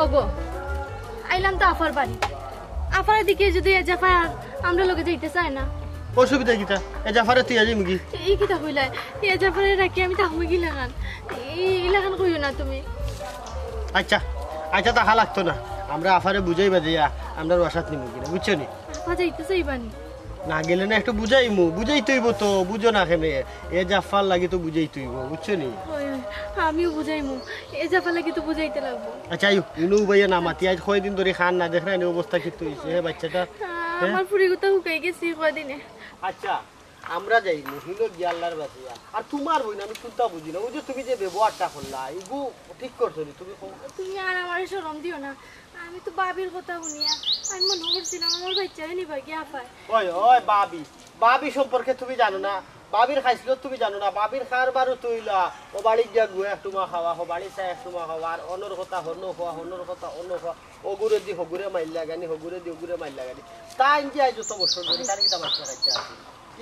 ওগো, আইলাম তো আফার বাড়ি। আফারে দেখি যুদি এ জাফার আমরার লগে যাইতে চায় না। অসুবিধা কিতা? এ জাফারে থুইয়া যাইমু গি? ই কিতা কইলায়? এ জাফারে রাখি আমি থাকমু কিলাখান? ই, ইলাখান কইও না তুমি। আচ্ছা, আচ্ছা, থাকা লাগতো না। আমরা আফারে বুঝাইবা দিয়া আমরার বাসাত নিমু গি না, বুঝছো নি? আফা যাইতে চাইবা নি? না গেলে না, একটু বুঝাইমু, বুঝাইতে অইবো তো, বুঝো না কেনে? এ জাফার লাগি তো বুঝাইতে অইবো, বুঝছো নি? ওই, ওই, আমিও বুঝাইমু, এ জাফার লাগি তো বুঝাইতে লাগবো। আচ্ছা, আইও, ইনো উবাইয়া না মাতি, আইজ কয়দিন ধরি খান না দেখরায় নি, অবস্থা কিতা অইছে, হে বাচ্চাটা? আ-, হে? আমার ফুড়িগুতা হুকাই গেছে কয়দিনে। আচ্ছা, আমরা যাইমু, হিনো গিয়া আল্লার বাসিয়া। আর তুমার বইন আমি কুনতা বুঝি না, অউ যে তুমি যে ব্যবহারটা করলায়, ইগু ঠিক করছো নি, তুমি কও। তুমি আর আমারে শরম দিও না, আমি তো ভাবির কথা হুনিয়া আমি মনো করছিলাম আমার বাইচ্চারে নিবা গি আফায়। ওই, ওই, ভাবি, ভাবি সম্পর্কে তুমি জানো না, ভাবির খাইছলত তুমি জানো না, ভাবির কারবার তো অইলা, অউ বাড়িত গিয়া গুয়া এক টুমা খাওয়া, হউ বাড়িত চায় এক টুমা খাওয়া, আর অনর কথা হনো কওয়া, হনর কথা অনো কওয়া, অগুরেদি হগুরে মাইর লাগানি, হগুরেদি অগুরে মাইর লাগানি। তাইন যে আইজ অত বছর ধরি তার কিতা বাচ্চা কাচ্চা আছে,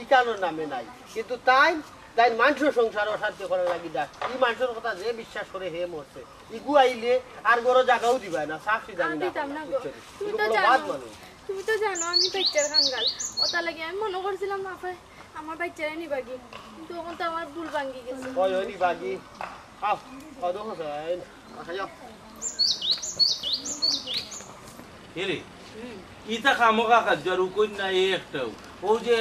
ইখানর নামে নাই, কিন্তু তাইন তাইন মানষর সংসার অশান্তি করার লাগি ডাক। ই মানষর কথা যে বিশ্বাস করে হে মরছে। ইগু আইলে আর ঘরো জাগাও দিবায় না, সাফ সিধা আমি না দিতাম না গো। বুঝছো নি? তুমি ইগু তো বড় জানো, বাদ মানুষ। তুমি তো জানো আমি বাইচ্চার কাঙ্গাল। অতার লাগি আমি মনো করছিলাম আফায় আমার বাইচ্চারে নিবা গি। কিন্তু অখন তো আমার ভুল ভাঙ্গি গেছে। ওই, ওই নিবা গি। আও, আও, দেখো স্যার, এই, আচ্ছা, যাও। এরে, ইতা খামোখা খাদ্য আর উকইন না, এই একটাও। অউ যে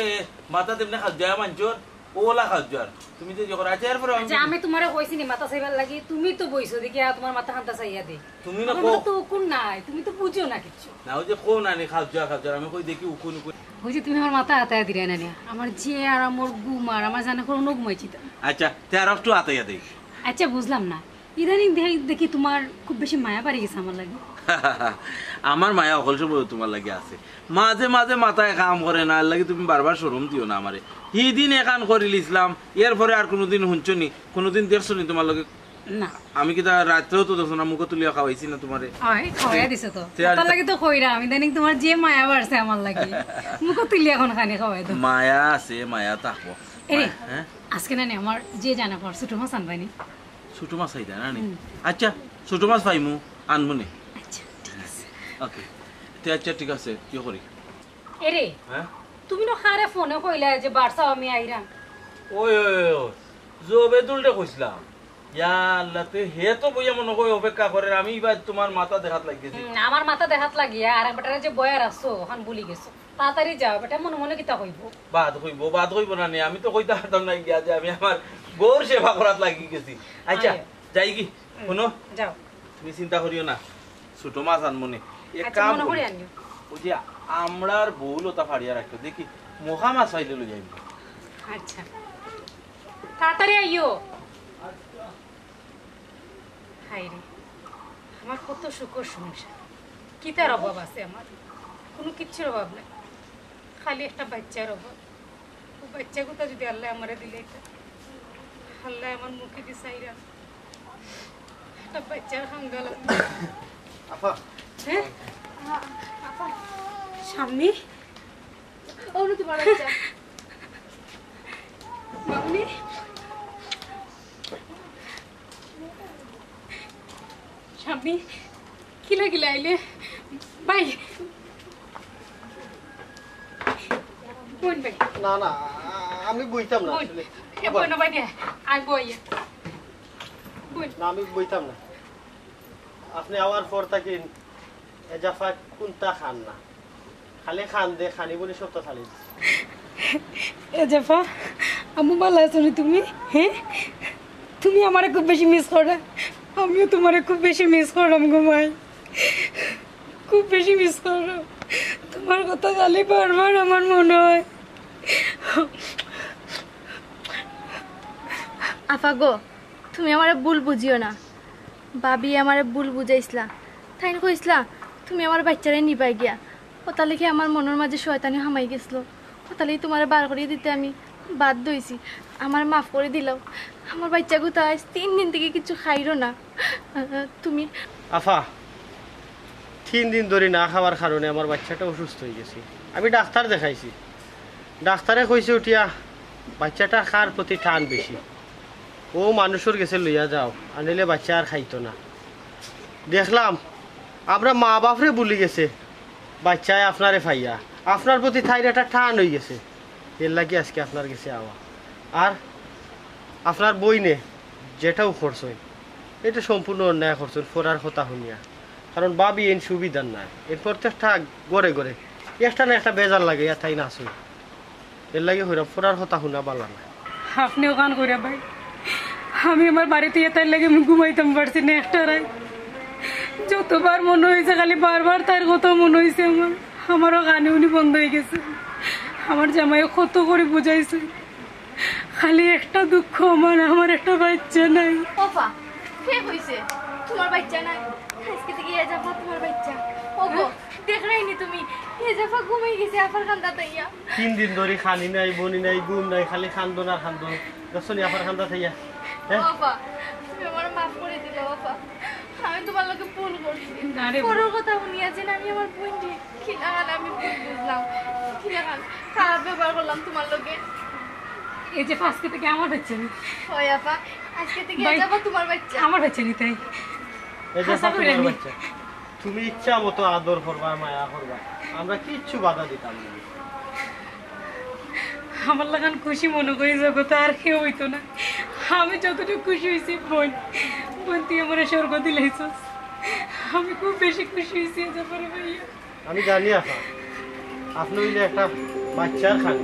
মাথাত এমনে খাদ্য আয় মানষর, অলা খাওয়ার। তুমি তো ইয়ে করো, আচ্ছা, এরপরে আমি আচ্ছা, আমি তুমারে কইছি নি মাথা চাইবার লাগি? তুমি তো বইছো দেখি, আ, তুমার মাথা খান্তা চাইয়া দে। তুমি না আমার কও। মাথাত তো উকুন নাই, তুমি তো বুঝো না কিচ্ছু। না, অউ যে কও না নি, খাওয়ার, খাওয়ার, আমি কই দেখি উকুন, উকুন। বুঝি তুমি আমার মাথা আতাইয়া দিরায় না নি। আমার যে আর আমার ঘুম আর আমার জানা করে অন্য ঘুমাইছি তো। আচ্ছা, তে আর একটু আতাইয়া দেই। আচ্ছা, বুঝলাম না, ইদানিং দেখি, দেখি তোমার খুব বেশি মায়া বাড়ি গেছে আমার লাগি। আমার মায়া অকল সময় তোমার লাগি আছে, মাঝে মাঝে মাথায় কাম করে না, এর লাগি তুমি বারবার শরম দিও না আমারে। হিদিন এখান করিল ইসলাম, এরপরে আর কোনোদিন হুনছো নি, কোনোদিন দেখছো নি তোমার লগে? না। আমি কিতা রাত্রেও তো দেখছো না, মুখো তুলিয়া খাওয়াইছি না তোমারে? আয়, খাওয়াইয়া দিছো তো। তে আর তার লাগি তো কইরা, আমি ইদানিং তোমার যে মায়া বাড়ছে আমার লাগি। মুখো তুলিয়া এখন খানি খাওয়াই দাও। মায়া আছে, মায়া থাকবো। এরে, হ্যাঁ? আজকে না নি আমার যে জানা পর ছোট মাছ আনবাই নি। ছোট মাছ আইতা না নি? আচ্ছা, ছোট মাছ পাইমু, আনমু নে। আচ্ছা, ঠিক আছে। ওকে, তে আচ্ছা, ঠিক আছে, কি করি? এরে, হ্যাঁ? তুমি না কারে ফোনে কইলা যে বারসাও আমি আইরাম? ওই, ওই, ওই, ওই, জবেদুলরে কইছিলাম। ইয়া আল্লাহ, তে হে তো বইয়া মনে কয় অপেক্ষা করের, আমি ইবার তোমার মাথা দেখাত লাগি গেছি। হুম, আমার মাথা দেখাত লাগিয়া আর এক বেটারে যে বয়া রাখছো, ওখান ভুলি গেছো। তাড়াতাড়ি যাও, বেটা মনে মনে কিতা কইবো। বাদ কইবো, বাদ কইবো না নি, আমি তো কইতা পারতাম না গিয়া যে আমি আমার বউর সেবা করাত লাগি গেছি। আচ্ছা, আয়। যাই কি? হুনো, যাও। তুমি চিন্তা করিও না, ছোট মাছ আনমু নে। এক আচ্ছা, কাম মনে করি, করে আনিও। ওই যে আমরার বউ লতা ফাড়িয়া রাখতো, দেখি মখা মাছ পাইলে লই যাইমু। আচ্ছা, তাড়াতাড়ি আইও। হায় রে, আমার কত সুখর সংসার, কিতার অভাব আছে আমার? কোনো কিচ্ছুর অভাব নাই, খালি একটা বাচ্চার অভাব। ও বাচ্চা কোথা যদি আল্লাহ আমারে দিলে এটা, আল্লাহ আমার মুখে দি চাইরা একটা বাচ্চার হাঙ্গা লাগবে। আফা, হ্যাঁ? আপা, সামনে? অনু তোমার বাচ্চা। মামনি? সামনে? কিলা কিলা আইলে? ভাই। বোন ভাই। না না, আমি বইতাম না বোন। আসলে। এ বোন ভাই রে, আই বই। বোন। না, আমি বইতাম না। আপনি আওয়ার পর থাকি এজাফা কুন্তা খান না, খালি খান দে, খানি বলে সবটা খালি। এজাফা, আম্মু ভালা আছো নি তুমি? হ্যাঁ, তুমি আমারে খুব বেশি মিস করো, আমিও তোমারে খুব বেশি মিস করলাম গো মাই, খুব বেশি মিস করলাম। তোমার কথা খালি বারবার আমার মনে হয়। আফা গো, তুমি আমারে ভুল বুঝিও না। ভাবি আমারে ভুল বুঝাইছলা। তাইন কইছলা, "তুমি আমার বাচ্চারে নিবায় গিয়া।" ওতালে কি আমার মনর মাঝে শয়তানি হামাই গেছলো। ওতালে তোমারে বার করি দিতে আমি বাধ্য অইছি। আমারে মাফ করি দিলাও। আমার বাচ্চা গুতা আইজ তিন দিন থাকি কিচ্ছু খাইরো না। তুমি আফা, তিন দিন ধরি না খাওয়ার কারণে আমার বাচ্চাটা অসুস্থ অই গেছে। আমি ডাক্তার দেখাইছি, ডাক্তারে কইছে উঠিয়া বাচ্চাটা কার প্রতি টান বেশি, ও মানুষর গেছে লইয়া যাও, আনিলে বাচ্চা আর খাইতো না। দেখলাম আমরা মা বাপরে ভুলি গেছে, বাচ্চায় আপনারে পাইয়া আপনার প্রতি তাইর একটা টান অই গেছে, এর লাগি আজকে আপনার গেছে আওয়া। আর আপনার বইনে যেটাও করছইন, এটা সম্পূর্ণ অন্যায় করছইন, ফরার কথা হুনিয়া। কারণ ভাবি এইন সুবিধার নায়, এর প্রত্যেকটা ঘরে ঘরে একটা না একটা বেজার লাগে, ইয়া তাইন আছইন। এর লাগি হইরাম ফরার কথা হুনা বালা না। আপনি ওখান করে ভাই, আমি আমার বাড়িতে এতার লাগে আমি ঘুমাইতাম পারছি না একটা রাত। যতবার মনে হয়েছে খালি বারবার তার কথা মনে হয়েছে আমার। আমারও কানে উনি বন্ধ হয়ে গেছে। আমার জামাই কত করে বুঝাইছে, খালি একটা দুঃখ আমার, আমার একটা বাচ্চা নাই। ওফা, কে কইছে তোমার বাচ্চা নাই? আজকে থেকে এজাফা তোমার বাচ্চা। ওগো, দেখরায়নি তুমি, এজাফা ঘুমাই গেছে আফার কান্দাত আইয়া। তিন দিন ধরি খানি নাই, বনি নাই, ঘুম নাই, খালি খান্দন আর খান্দন। দেখছো নি আফার কান্দাত আইয়া? হ্যাঁ? ওফা, তুমি আমারে মাফ করি দিলাও ওফা। আমি তোমার লগে ভুল করছি। না রে। পরর কথা হুনিয়া যে আমি আমার বইনরে কিলাখান আমি ভুল বুঝলাম, কিলাখান খারাপ ব্যবহার করলাম তোমার লগে। এজাফা আজকে থেকে আমার বাচ্চা নি। ওই আপা, আজকে থেকে ভাই, এজাফা তোমার বাচ্চা। আমার বাচ্চা নি তাই। এজাফা হাছা কইরা তোমার নি। বাচ্চা। তুমি ইচ্ছা মতো আদর করবা, মায়া করবা, আমরা কিচ্ছু বাধা দিতাম না। আমার লাখান খুশি মনে করি জগতে আর কেউ হইতো না। আমি যতটুকু খুশি হইছি বোন, বোন তুই আমার স্বর্গ দিলাইছস। আমি খুব বেশি খুশি হইছি এজাফারে পাইয়া। আমি জানি আফা, আপনি হইলে একটা বাচ্চার খান।